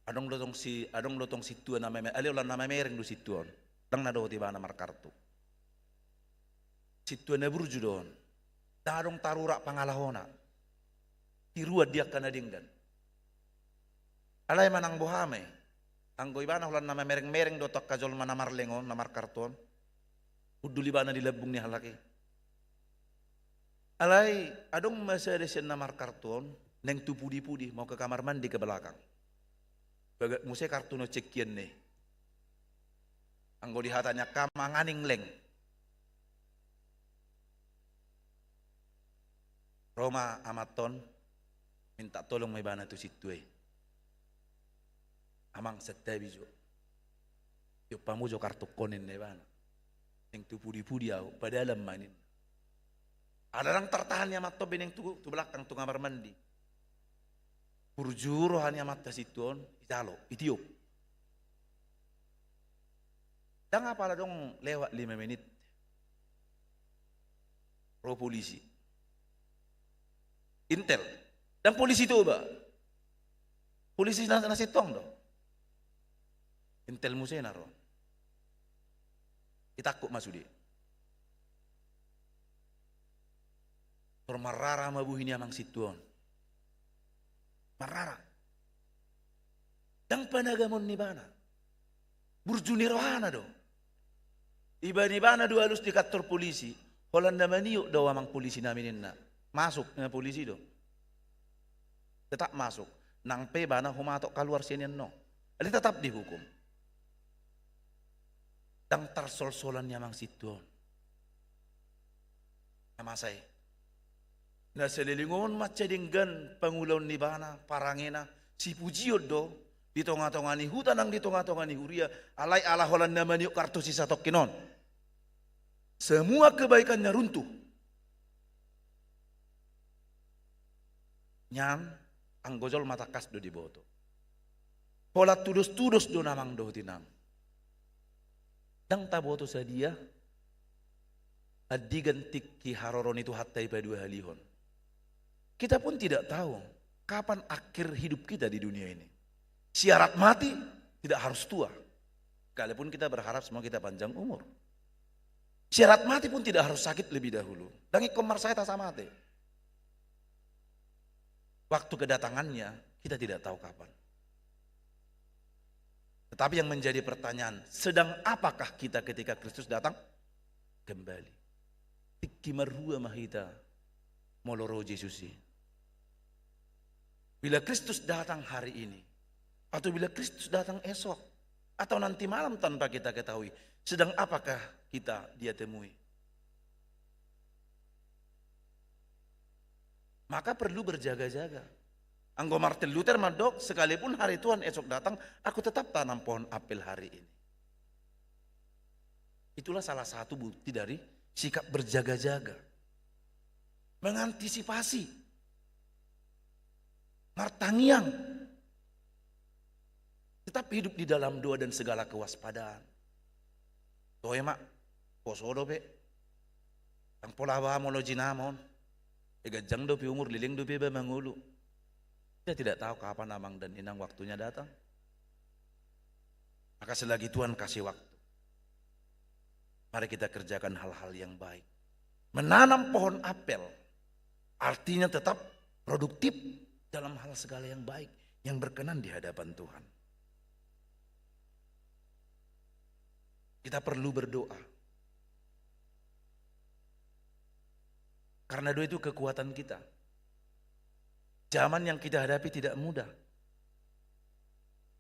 Adong do tong si, adong do tong sintua na mame-, alai holan na mamereng do sintua on. Ndang na dohot ibana markartu. Sintua na burju do on. Ndang adong tarurak pangalahona. Tiruan di angka na denggan. Alai manang boha ma i. Anggo ibana holan na mamereng-mereng do tu angka jolma na marleng on, na markartu on. Hundul ibana di lambung ni halak i. Alai adong ma sada sian na markartu on, naeng tu pudi-pudi, mau ke kamar mandi ke belakang. Bagak muse kartuna on, cekkianna i. Anggo di hata ni angka amang, anganing leng. Ro ma amanta on, minta tolong ma ibana tu sintua i. Amang, santabi jo. Tiop hamu jo kartungkon, ninna ibana. Naeng tu pudi-pudi ahu, padalan ma, ninna. Ala ndang tartahan ni amanta on be, naeng tu, tu belakang tu kamar mandi. Burju roha ni amanta sintua on, italo, itiop. Ndang apala adong lewat lima menit. Ro polisi. Intel. Ndang polisi Toba. Polisi na, na sintong do. Intel muse na ro. Itangkup ma sude. Tor marrara ma bohi ni amang sintua on. Marrara. Ndang panagamon ni ibana. Burju ni rohana do. Ibaen ibana do alus di kantor polisi. Holan na maniop do ahu, amang polisi nami, ninna. Masuk, ninna polisi do. Tetap masuk. Nang pe ibana humatok kaluar sian i annon. Alai tetap dihukum. Ndang tarsolsolan ni amang sintua on. Na masa i. Na saleleng on mansai denggan pangulaon ni ibana, parangena, sipujion do, di tonga-tonga ni huta nang di tonga-tonga ni huria, alai ala holan na maniop kartu si satongkin on. Semua kebaikannya runtuh. Nian, anggo jolma tangkas do diboto. Holan tudos-tudos do na amang dohot inang. Ndang taboto sadia andigan tingki haroro ni Tuhanta i paduahalihon. Kita pun tidak tahu kapan akhir hidup kita di dunia ini. Syarat mati tidak harus tua. Sekalipun kita berharap semua kita panjang umur. Syarat mati pun tidak harus sakit lebih dahulu. Ndang ingkon marsahit asa mate. Waktu kedatangannya, kita tidak tahu kapan. Tetapi yang menjadi pertanyaan, sedang apakah kita ketika Kristus datang kembali? Tingki marhua ma hita molo ro Jesus i? Bila Kristus datang hari ini, atau bila Kristus datang esok, atau nanti malam tanpa kita ketahui, sedang apakah kita Dia temui? Maka perlu berjaga-jaga. Anggo Martin Luther mandok, "Sekalipun hari Tuhan esok datang, aku tetap tanam pohon apel hari ini." Itulah salah satu bukti dari sikap berjaga-jaga. Mengantisipasi. Martangiang. Tetap hidup di dalam doa dan segala kewaspadaan. Toe ma, poso dope. Ndang pola ba molo jinamon. E, ganjang dope umur, leleng dope ba mangolu. Kita tidak tahu kapan amang dan inang waktunya datang. Maka selagi Tuhan kasih waktu, mari kita kerjakan hal-hal yang baik. Menanam pohon apel. Artinya tetap produktif dalam hal segala yang baik, yang berkenan di hadapan Tuhan. Kita perlu berdoa. Karena doa itu kekuatan kita. Zaman yang kita hadapi tidak mudah.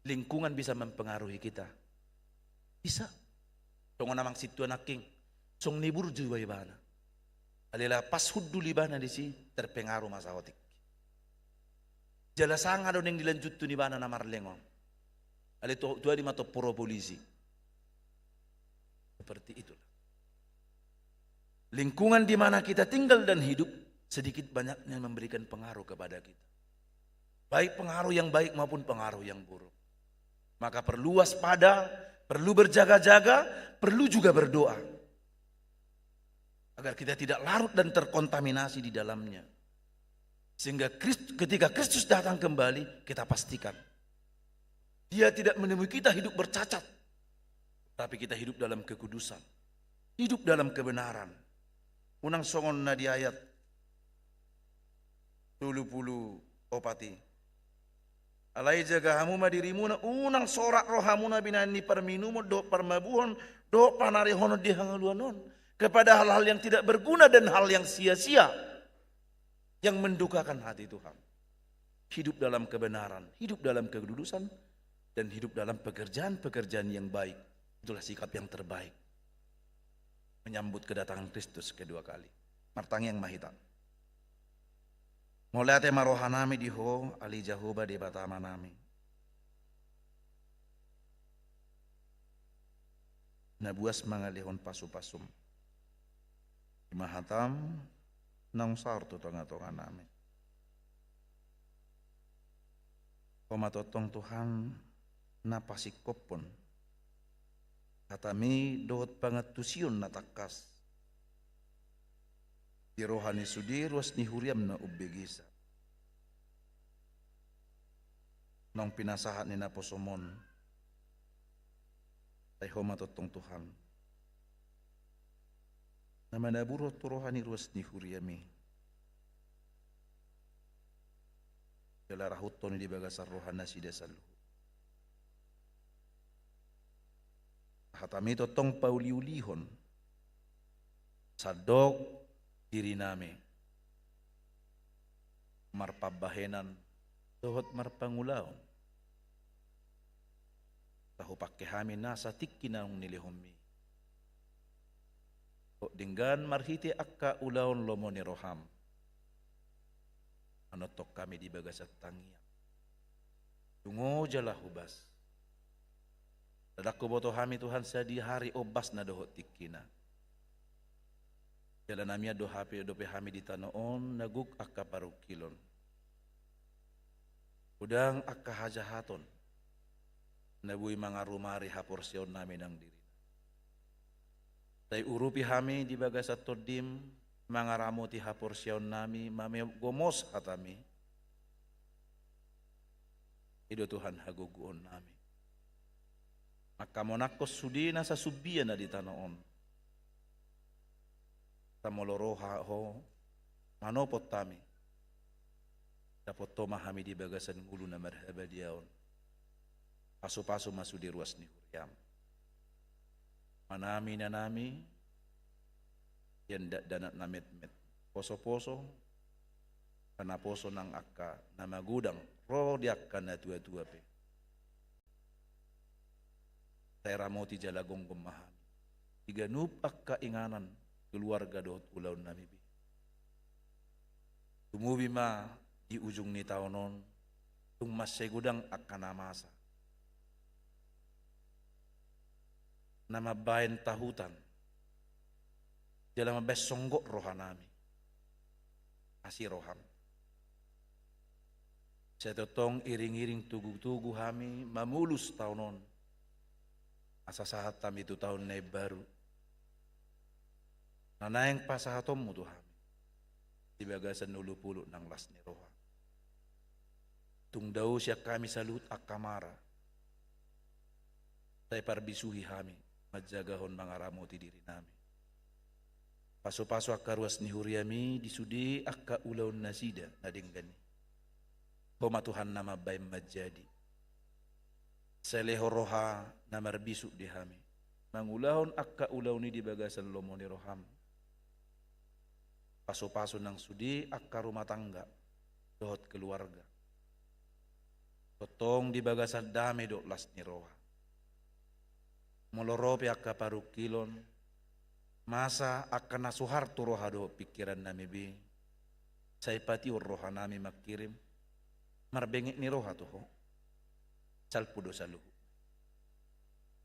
Lingkungan bisa mempengaruhi kita. Bisa. Songon amang sintua nangkin. Songon ni burju do ibana. Alai pas hundul ibana disi, terpengaruh ma saotik. Jala sanga do naeng dilanjuthon ibana na marleng on. Alai tu, tu dia ma tompu ro polisi. Seperti itulah. Lingkungan di mana kita tinggal dan hidup sedikit banyaknya memberikan pengaruh kepada kita. Baik pengaruh yang baik maupun pengaruh yang buruk. Maka perlu waspada, perlu berjaga-jaga, perlu juga berdoa. Agar kita tidak larut dan terkontaminasi di dalamnya. Sehingga Krist-, ketika Kristus datang kembali, kita pastikan Dia tidak menemui kita hidup bercacat. Tapi kita hidup dalam kekudusan. Hidup dalam kebenaran. Unang songon na di ayat tolu pulu opat i. Alai jaga hamu ma dirimuna, unang sorat rohamuna binahen ni parminumon, dohot parmabuon, dohot panarihonon di hangoluan on. Kepada hal-hal yang tidak berguna dan hal yang sia-sia. Yang mendukakan hati Tuhan. Hidup dalam kebenaran, hidup dalam kekudusan, dan hidup dalam pekerjaan-pekerjaan yang baik. Itulah sikap yang terbaik. Menyambut kedatangan Kristus kedua kali. Martangiang ma hita. Mauliate ma rohanami di Ho, ale Jahowa Debata Amanami. Na buas mangalehon pasu-pasum. I ma hatam naung saor tu tonga-tonganami. Ho ma tongtong Tuhan na pasingkophon hatami dohot pangantusion na tangkas di roha ni sude ruas ni huriam na umbegesa. Naung pinasahat ni naposom on. Ai Ho ma tongtong Tuhan na manaburhon tu roha ni ruas ni huriam i jala rahuthon i di bagasan roha nasida saluhut. Hatami tongtong pauli-ulihon sandok dirinami marpambahenan dohot marpangulaon. Tahupangke hami nasa tingki naung nilehonmi. Dohot denggan marhite angka ulaon lomo ni roham. Manongtong hami di bagasan tangiang. Tungo jala hobas. Ndang huboto hami Tuhan sadihari ombasna dohot tingkina. Jala na mian do hape dope hami di tano on na gok angka parungkilon. Godang angka hajahaton na boi mangarumari haporseaonnami nang dirina. Sai urupi hami di bagasan tondim mangaramoti haporseaonnami, mame gomos hatami. I do Tuhan hagogoonnami. Mangkamonangkon sude na sasumbian na di tano on. Sai molo ro Ho manopot hami, dapot Ho ma hami di bagasan ngolu na marhabadiaon. Pasu-pasu ma sude ruas ni huriam. Amanami, inanami, ian dakdanak na metmet, poso-poso, panaposo nang angka na magodang ro di angka na tua-tua pe. Sai ramoti jala gomgom ma hami di ganup angka inganan, keluarga dohot ulaonnami be. Tumubi ma di ujung ni taon on tung mansai godang angka na masa na mambahen tahutan jala mambahen songgop rohanami. Asi roham. Sai tongtong iring-iring togu-togu hami mamolus taon on. Asa sahat hami tu taon na imbaru na naeng pasahatonmu tu hami di bagasan olopolop nang las ni roha. Tung dao sian hami saluhut angka mara. Sai parbisuhi hami manjagahon mangaramoti dirinami. Pasu-pasu angka ruas ni huriami di sude angka ulaon nasida na denggan i. Ho ma Tuhan na mambahen manjadi. Sai lehon roha na marbisuk di hami mangulahon angka ulaon i di bagasan lomo ni roham. Pasu-pasu nang sude angka rumah tangga dohot keluarga. Tongtong di bagasan dame dohot las ni roha. Molo ro pe angka parungkilon, masa angka na suhar tu roha dohot pingkiran nami be, sai patihon roha nami mangkirim marbengek ni roha tu ho. Salpu do saluhut.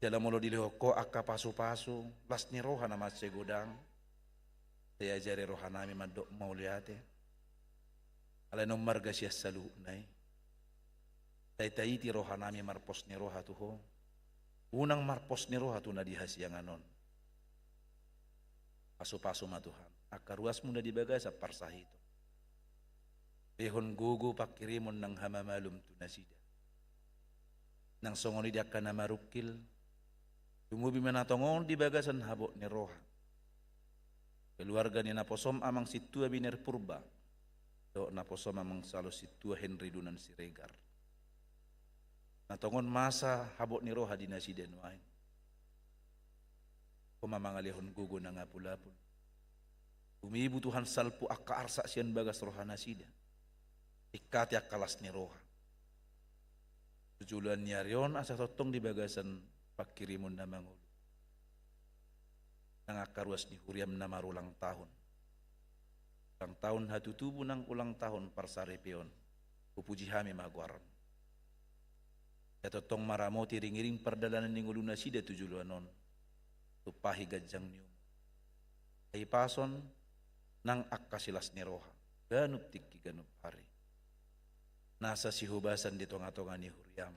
Jala molo dilehon ho angka pasu-pasu, las ni roha na mansai godang, sai ajari roha nami mandok mauliate. Alai naung marga sian saluhutna i, sai taiti roha nami marpos ni roha tu ho. Unang marpos ni roha tu na di hasiangan on. Pasu-pasu ma Tuhan angka ruasmu na di bagasan parsahiton. Lehon gogo pangkirimon nang hamamalum tu nasida. Nang songon i di angka na marungkil, lumobi ma na tongon di bagasan habot ni roha. Keluarga ni naposom Amang Sintua Biner Purba dohot naposom Amang Salo Sintua Henry Dunan Siregar. Na tongon masa habot ni roha di nasida nuaeng. Ho ma mangalehon gogo nang apul-apul. Gumibu Tuhan salpu angka arsak sian bagas roha nasida. Ingkati angka las ni roha. Tu joloan ni ari on asa tongtong di bagasan pangkirimon na mangolu. Nang angka ruas ni huriam na marulang tahun. Ulang tahun hatutubu nang ulang tahun parsaripeon. Hupuji hami ma goarmu. Ia tongtong maramoti iring-iring pardalanan ni ngolu nasida tu joloan on. Tumpahi ganjang ni umur. Hahipason nang angka silas ni roha. Ganup tingki ganup ari. Nasa sihobasan di tonga-tonga ni huriam.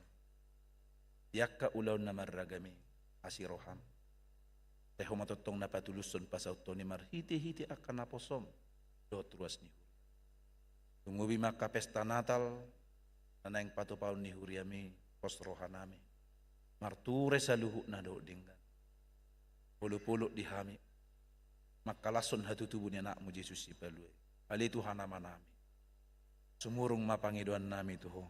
Di angka ulaon na marragam i, asi roham. Sai ho ma tongtong na patulushon pasauthon i marhite-hite angka naposom dohot ruas ni huriam. Lumobi ma angka pesta Natal na naeng patupaon ni huriam i, pos roha nami. Marture saluhutna dohot denggan. Olop-olop di hami mangkalashon hatutubu ni Anakmu Jesus Sipalua i. Ale Tuhan Ama nami, sumurung ma pangidoan nami tu Ho.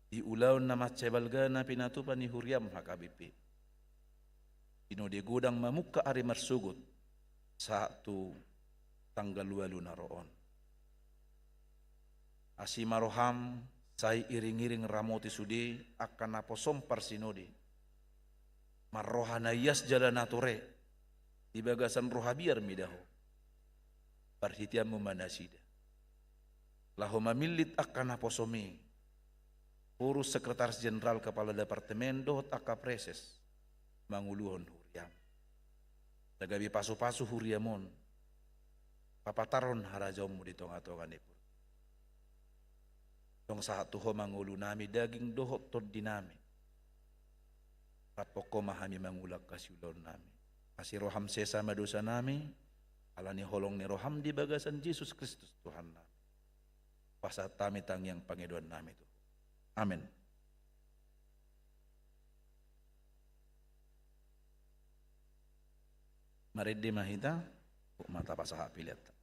Di ulaon na mansai balga na pinatupa ni huriam H K B P, sinode godang mamungka ari marsogot sahat tu tanggal ualu na ro on. Asi ma roham, sai iring-iring ramoti sude angka naposom parsinode. Marroha na ias jala na tore, di bagasan roha biar mida Ho. Parhiteanmu ma nasida laho mamillit angka naposom i, urus sekretaris jenderal, kepala departemen dohot angka preses manguluhon huriam. Asa gabe pasu-pasu huriam on, papatarhon harajaonmu di tonga-tonga ni portibi. Tong sahat tu Ho ma ngolu nami, daging dohot tondi nami. Rap Ho ma hami mangula angka siulaon nami. Asi roham, sesa ma dosa nami, ala ni holong ni roham di bagasan Jesus Kristus Tuhan nami. Pasahat hami tangiang pangidoan nami tu Ho. Amen. Marende ma hita, ma tapasahat pelean ta.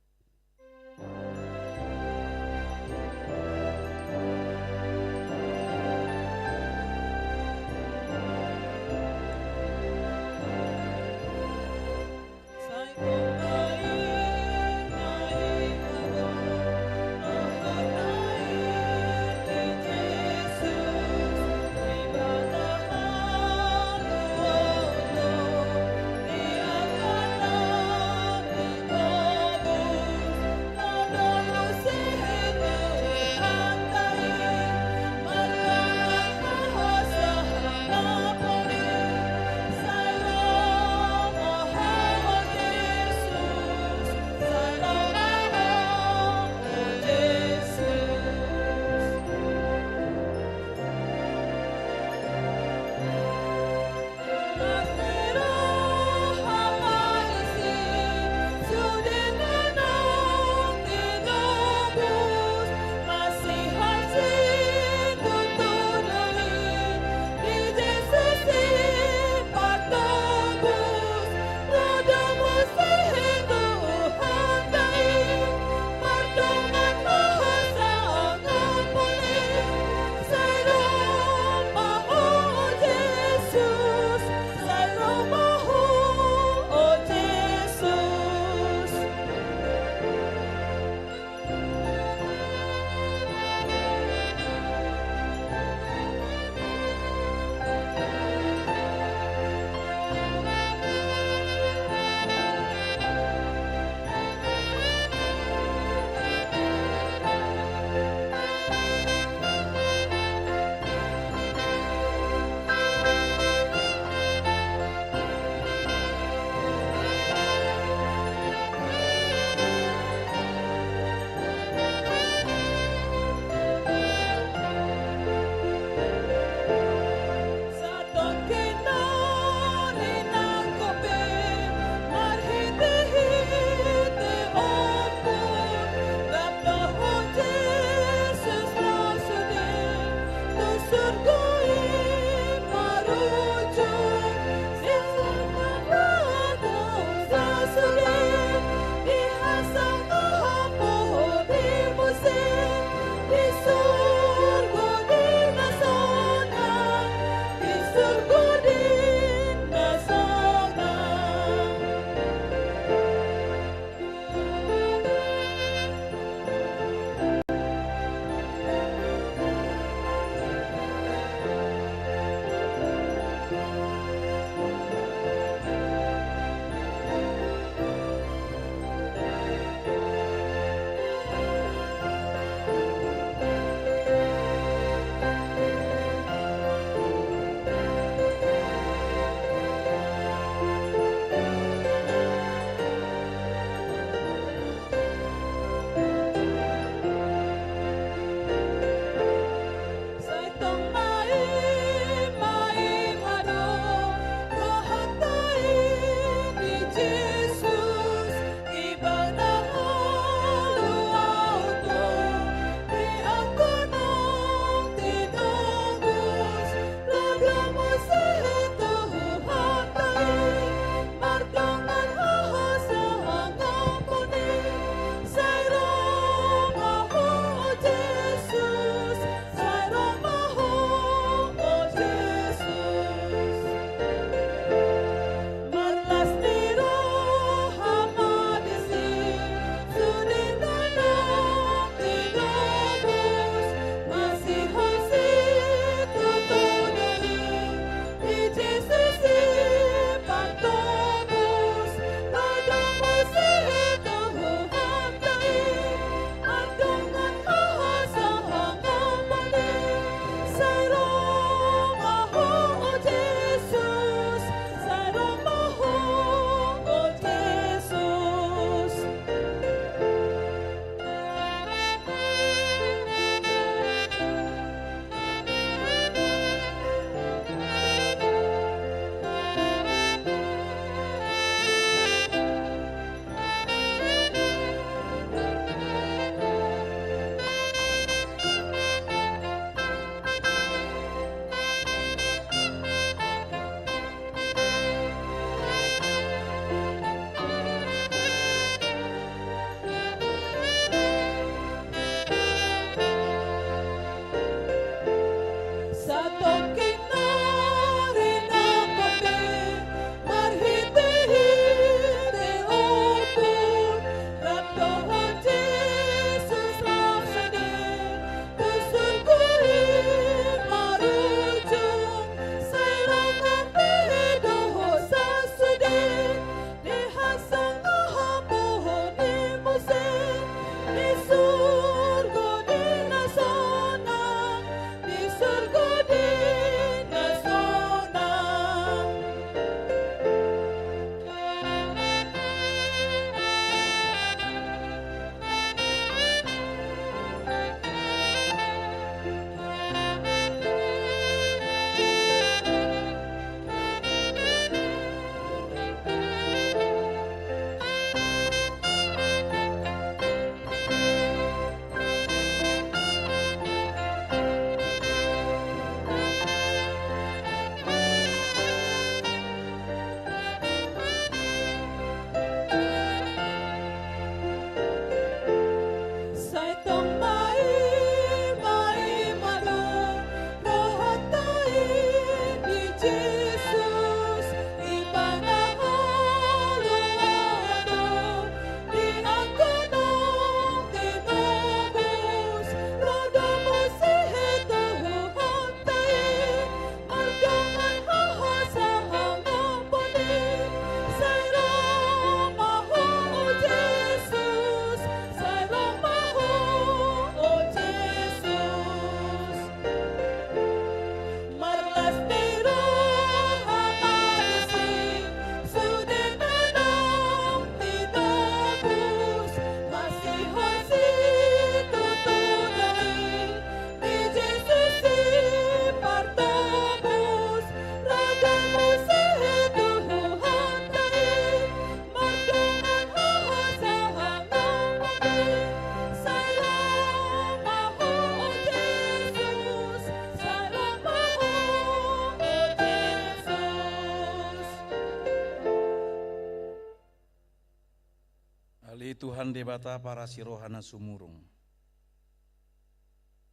Ale Tuhan Debata parasi roha na sumurung,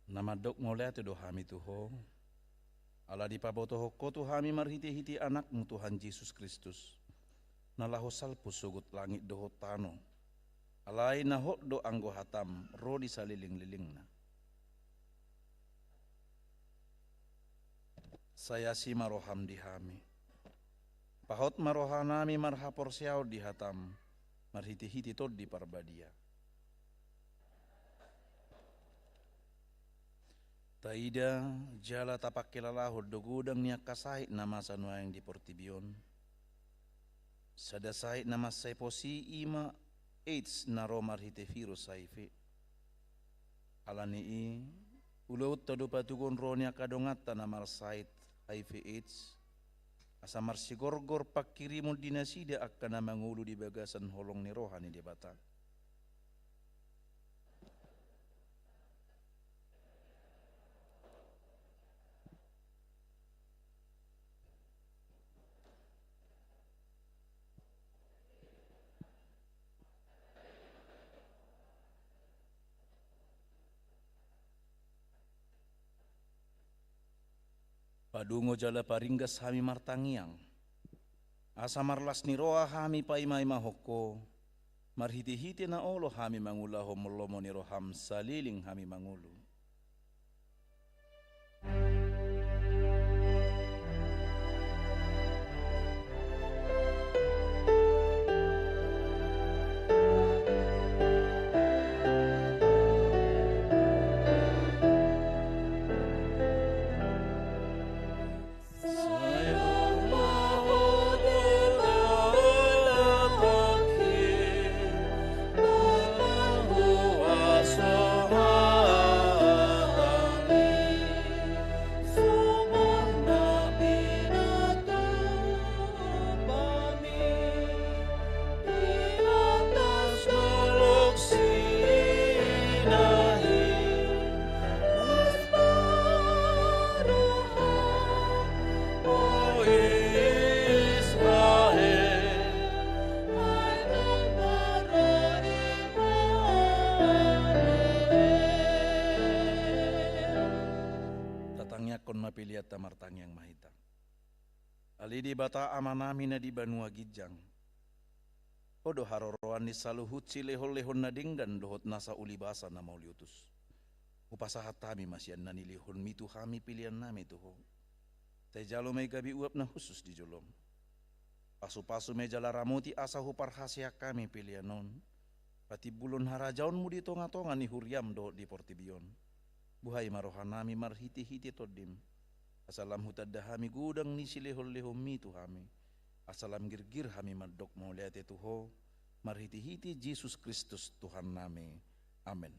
na mandok mauliate do hami tu Ho, ala dipabotohon Ho tu hami marhitehite Anakmu Tuhan Jesus Kristus, na laho salpu sogot langit dohot tano, alai na hot do anggo hataM ro di salelenglelengna. Sai asi ma rohaM di hami. Pahot ma rohanami marhaporseaon di hataM, marhitehite Tondi Parbadia. Taida jala tapangkilalahon do godang ni angka sahit na masa nuaeng di portibi on. Sada sahit na mansai pos i, i ma AIDS na ro marhite virus HIV. Ala ni i, ulaonta do patugon roha ni angka donganta na marsahit HIV AIDS, asa marsigorgor pangkirimon di nasida angka na mangolu di bagasan holong ni roha ni Debata. Padungo jala paringgas hami martangiang, asa marlas ni roha hami paimaimahon Ho, marhitehite na olo hami mangulahon lomo ni rohaM saleleng hami mangolu. Tatangiangkon ma peleanta, martangiang ma hita. Ale Debata Amanami na di banua ginjang, Ho do haroroan ni saluhut silehonlehon na denggan dohot nasa ulibasa na mauliutus. Hupasahat hami ma sian na nilehonMi tu hami peleannami tu Ho. Sai jalo ma i gabe uap na hushus di joloM. Pasupasu ma i jala ramoti asa huparhaseang hami pelean on, patimbulhon harajaonMu di tongatonga ni huriaM dohot di portibi on. Buhai ma rohanami marhitehite TondiM, asa lam hutanda hami godang ni silehonlehonMi tu hami, asa lam girgir hami mandok mauliate tu Ho, marhitehite Jesus Kristus Tuhannami. Amen.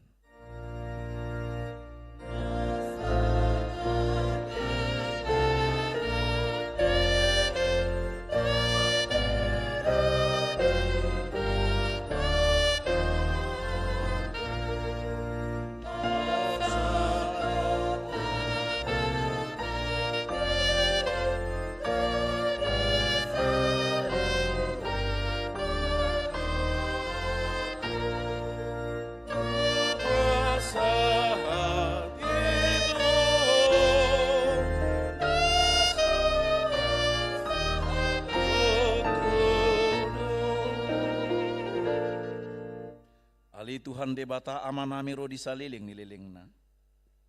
Ale Tuhan Debata Amanami ro di saleleng ni lelengna,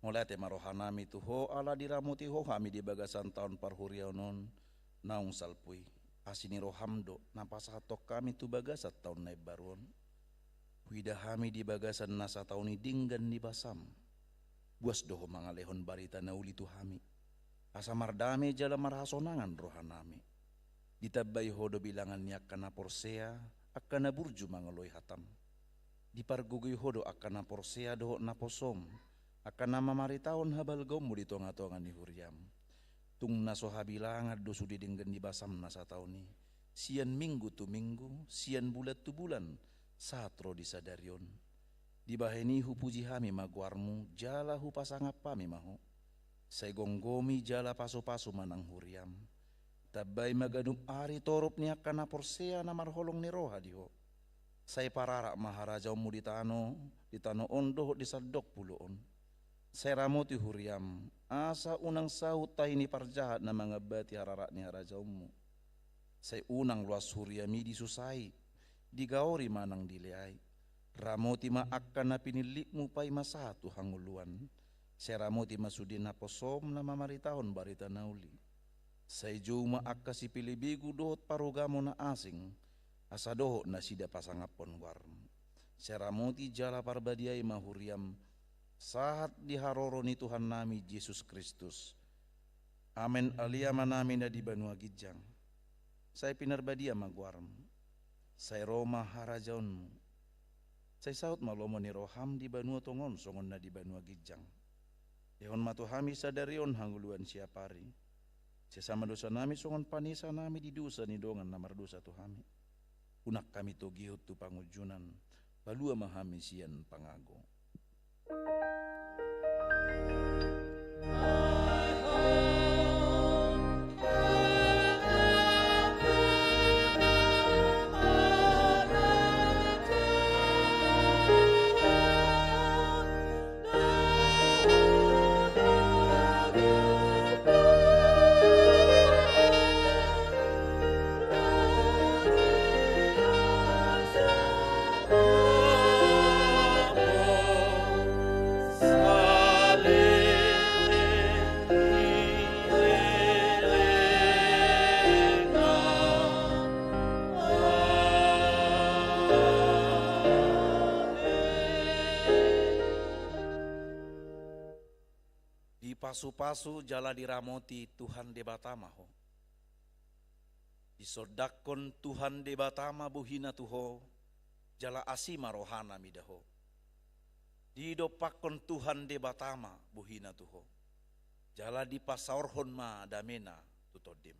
mauliate ma rohanami tu Ho ala diramoti Ho hami di bagasan taon parhuriaon on naung salpu i. Asi ni rohaM do na pasahathon hami tu bagasan taon na imbaru on. Huida hami di bagasan na sataon i denggan ni basaM. Buas do Ho mangalehon barita na uli tu hami, asa mardame jala marhasonangan rohanami. Ditambai Ho do bilangan ni angka na porsea, angka na burju mangoloi hataM. Dipargogoi Ho do angka na porsea dohot naposoM, angka na mamaritahon habalgaonMu di tongatonga ni huriaM. Tung na so habilangan do sude denggan ni basaM na sataon i, sian minggu tu minggu, sian bulan tu bulan, sahat ro di sadari on. Dibahen i hupuji hami ma goarMu, jala hupasangap hami ma Ho. Sai gomgomi jala pasupasu ma nang huriaM. Tambai ma ganup ari torup ni angka na porsea na marholong ni roha di Ho. Sai pararak ma harajaonmu di tano, di tano on dohot di sandok pulo on. Sai ramoti huriam, asa unang saut tahi ni parjahat na mangambati hararak ni harajaonmu. Sai unang loas huriam i disusai, digaori manang dileai. Ramoti ma angka na pinillitmu paima sahat tu hangoluan. Sai ramoti ma sude naposom na mamaritahon barita na uli. Sai jou ma angka sipelebegu dohot parugamo na asing, asa dohot nasida pasangaphon goarmu. Sai ramoti jala parbadiai ma huriam, sahat di haroro ni Tuhannami Jesus Kristus. Amen. Ale Amanami na di banua ginjang, sai pinarbadia ma goarmu. Sai ro ma harajaonmu. Sai saut ma lomo ni roham di banua tonga on songon na di banua ginjang. Lehon ma tu hami sadari on hangoluan siapari. Sesa ma dosanami songon panesanami di dosa ni dongan na mardosa tu hami. Unang hami togihon tu pangunjunan, palua ma hami sian pangago. Dipasupasu jala diramoti Tuhan Debata ma ho. Disondangkon Tuhan Debata ma bohina tu ho, jala asi ma rohana mida ho. Didompakkon Tuhan Debata ma bohina tu ho, jala dipasaorhon ma damena tu tondim.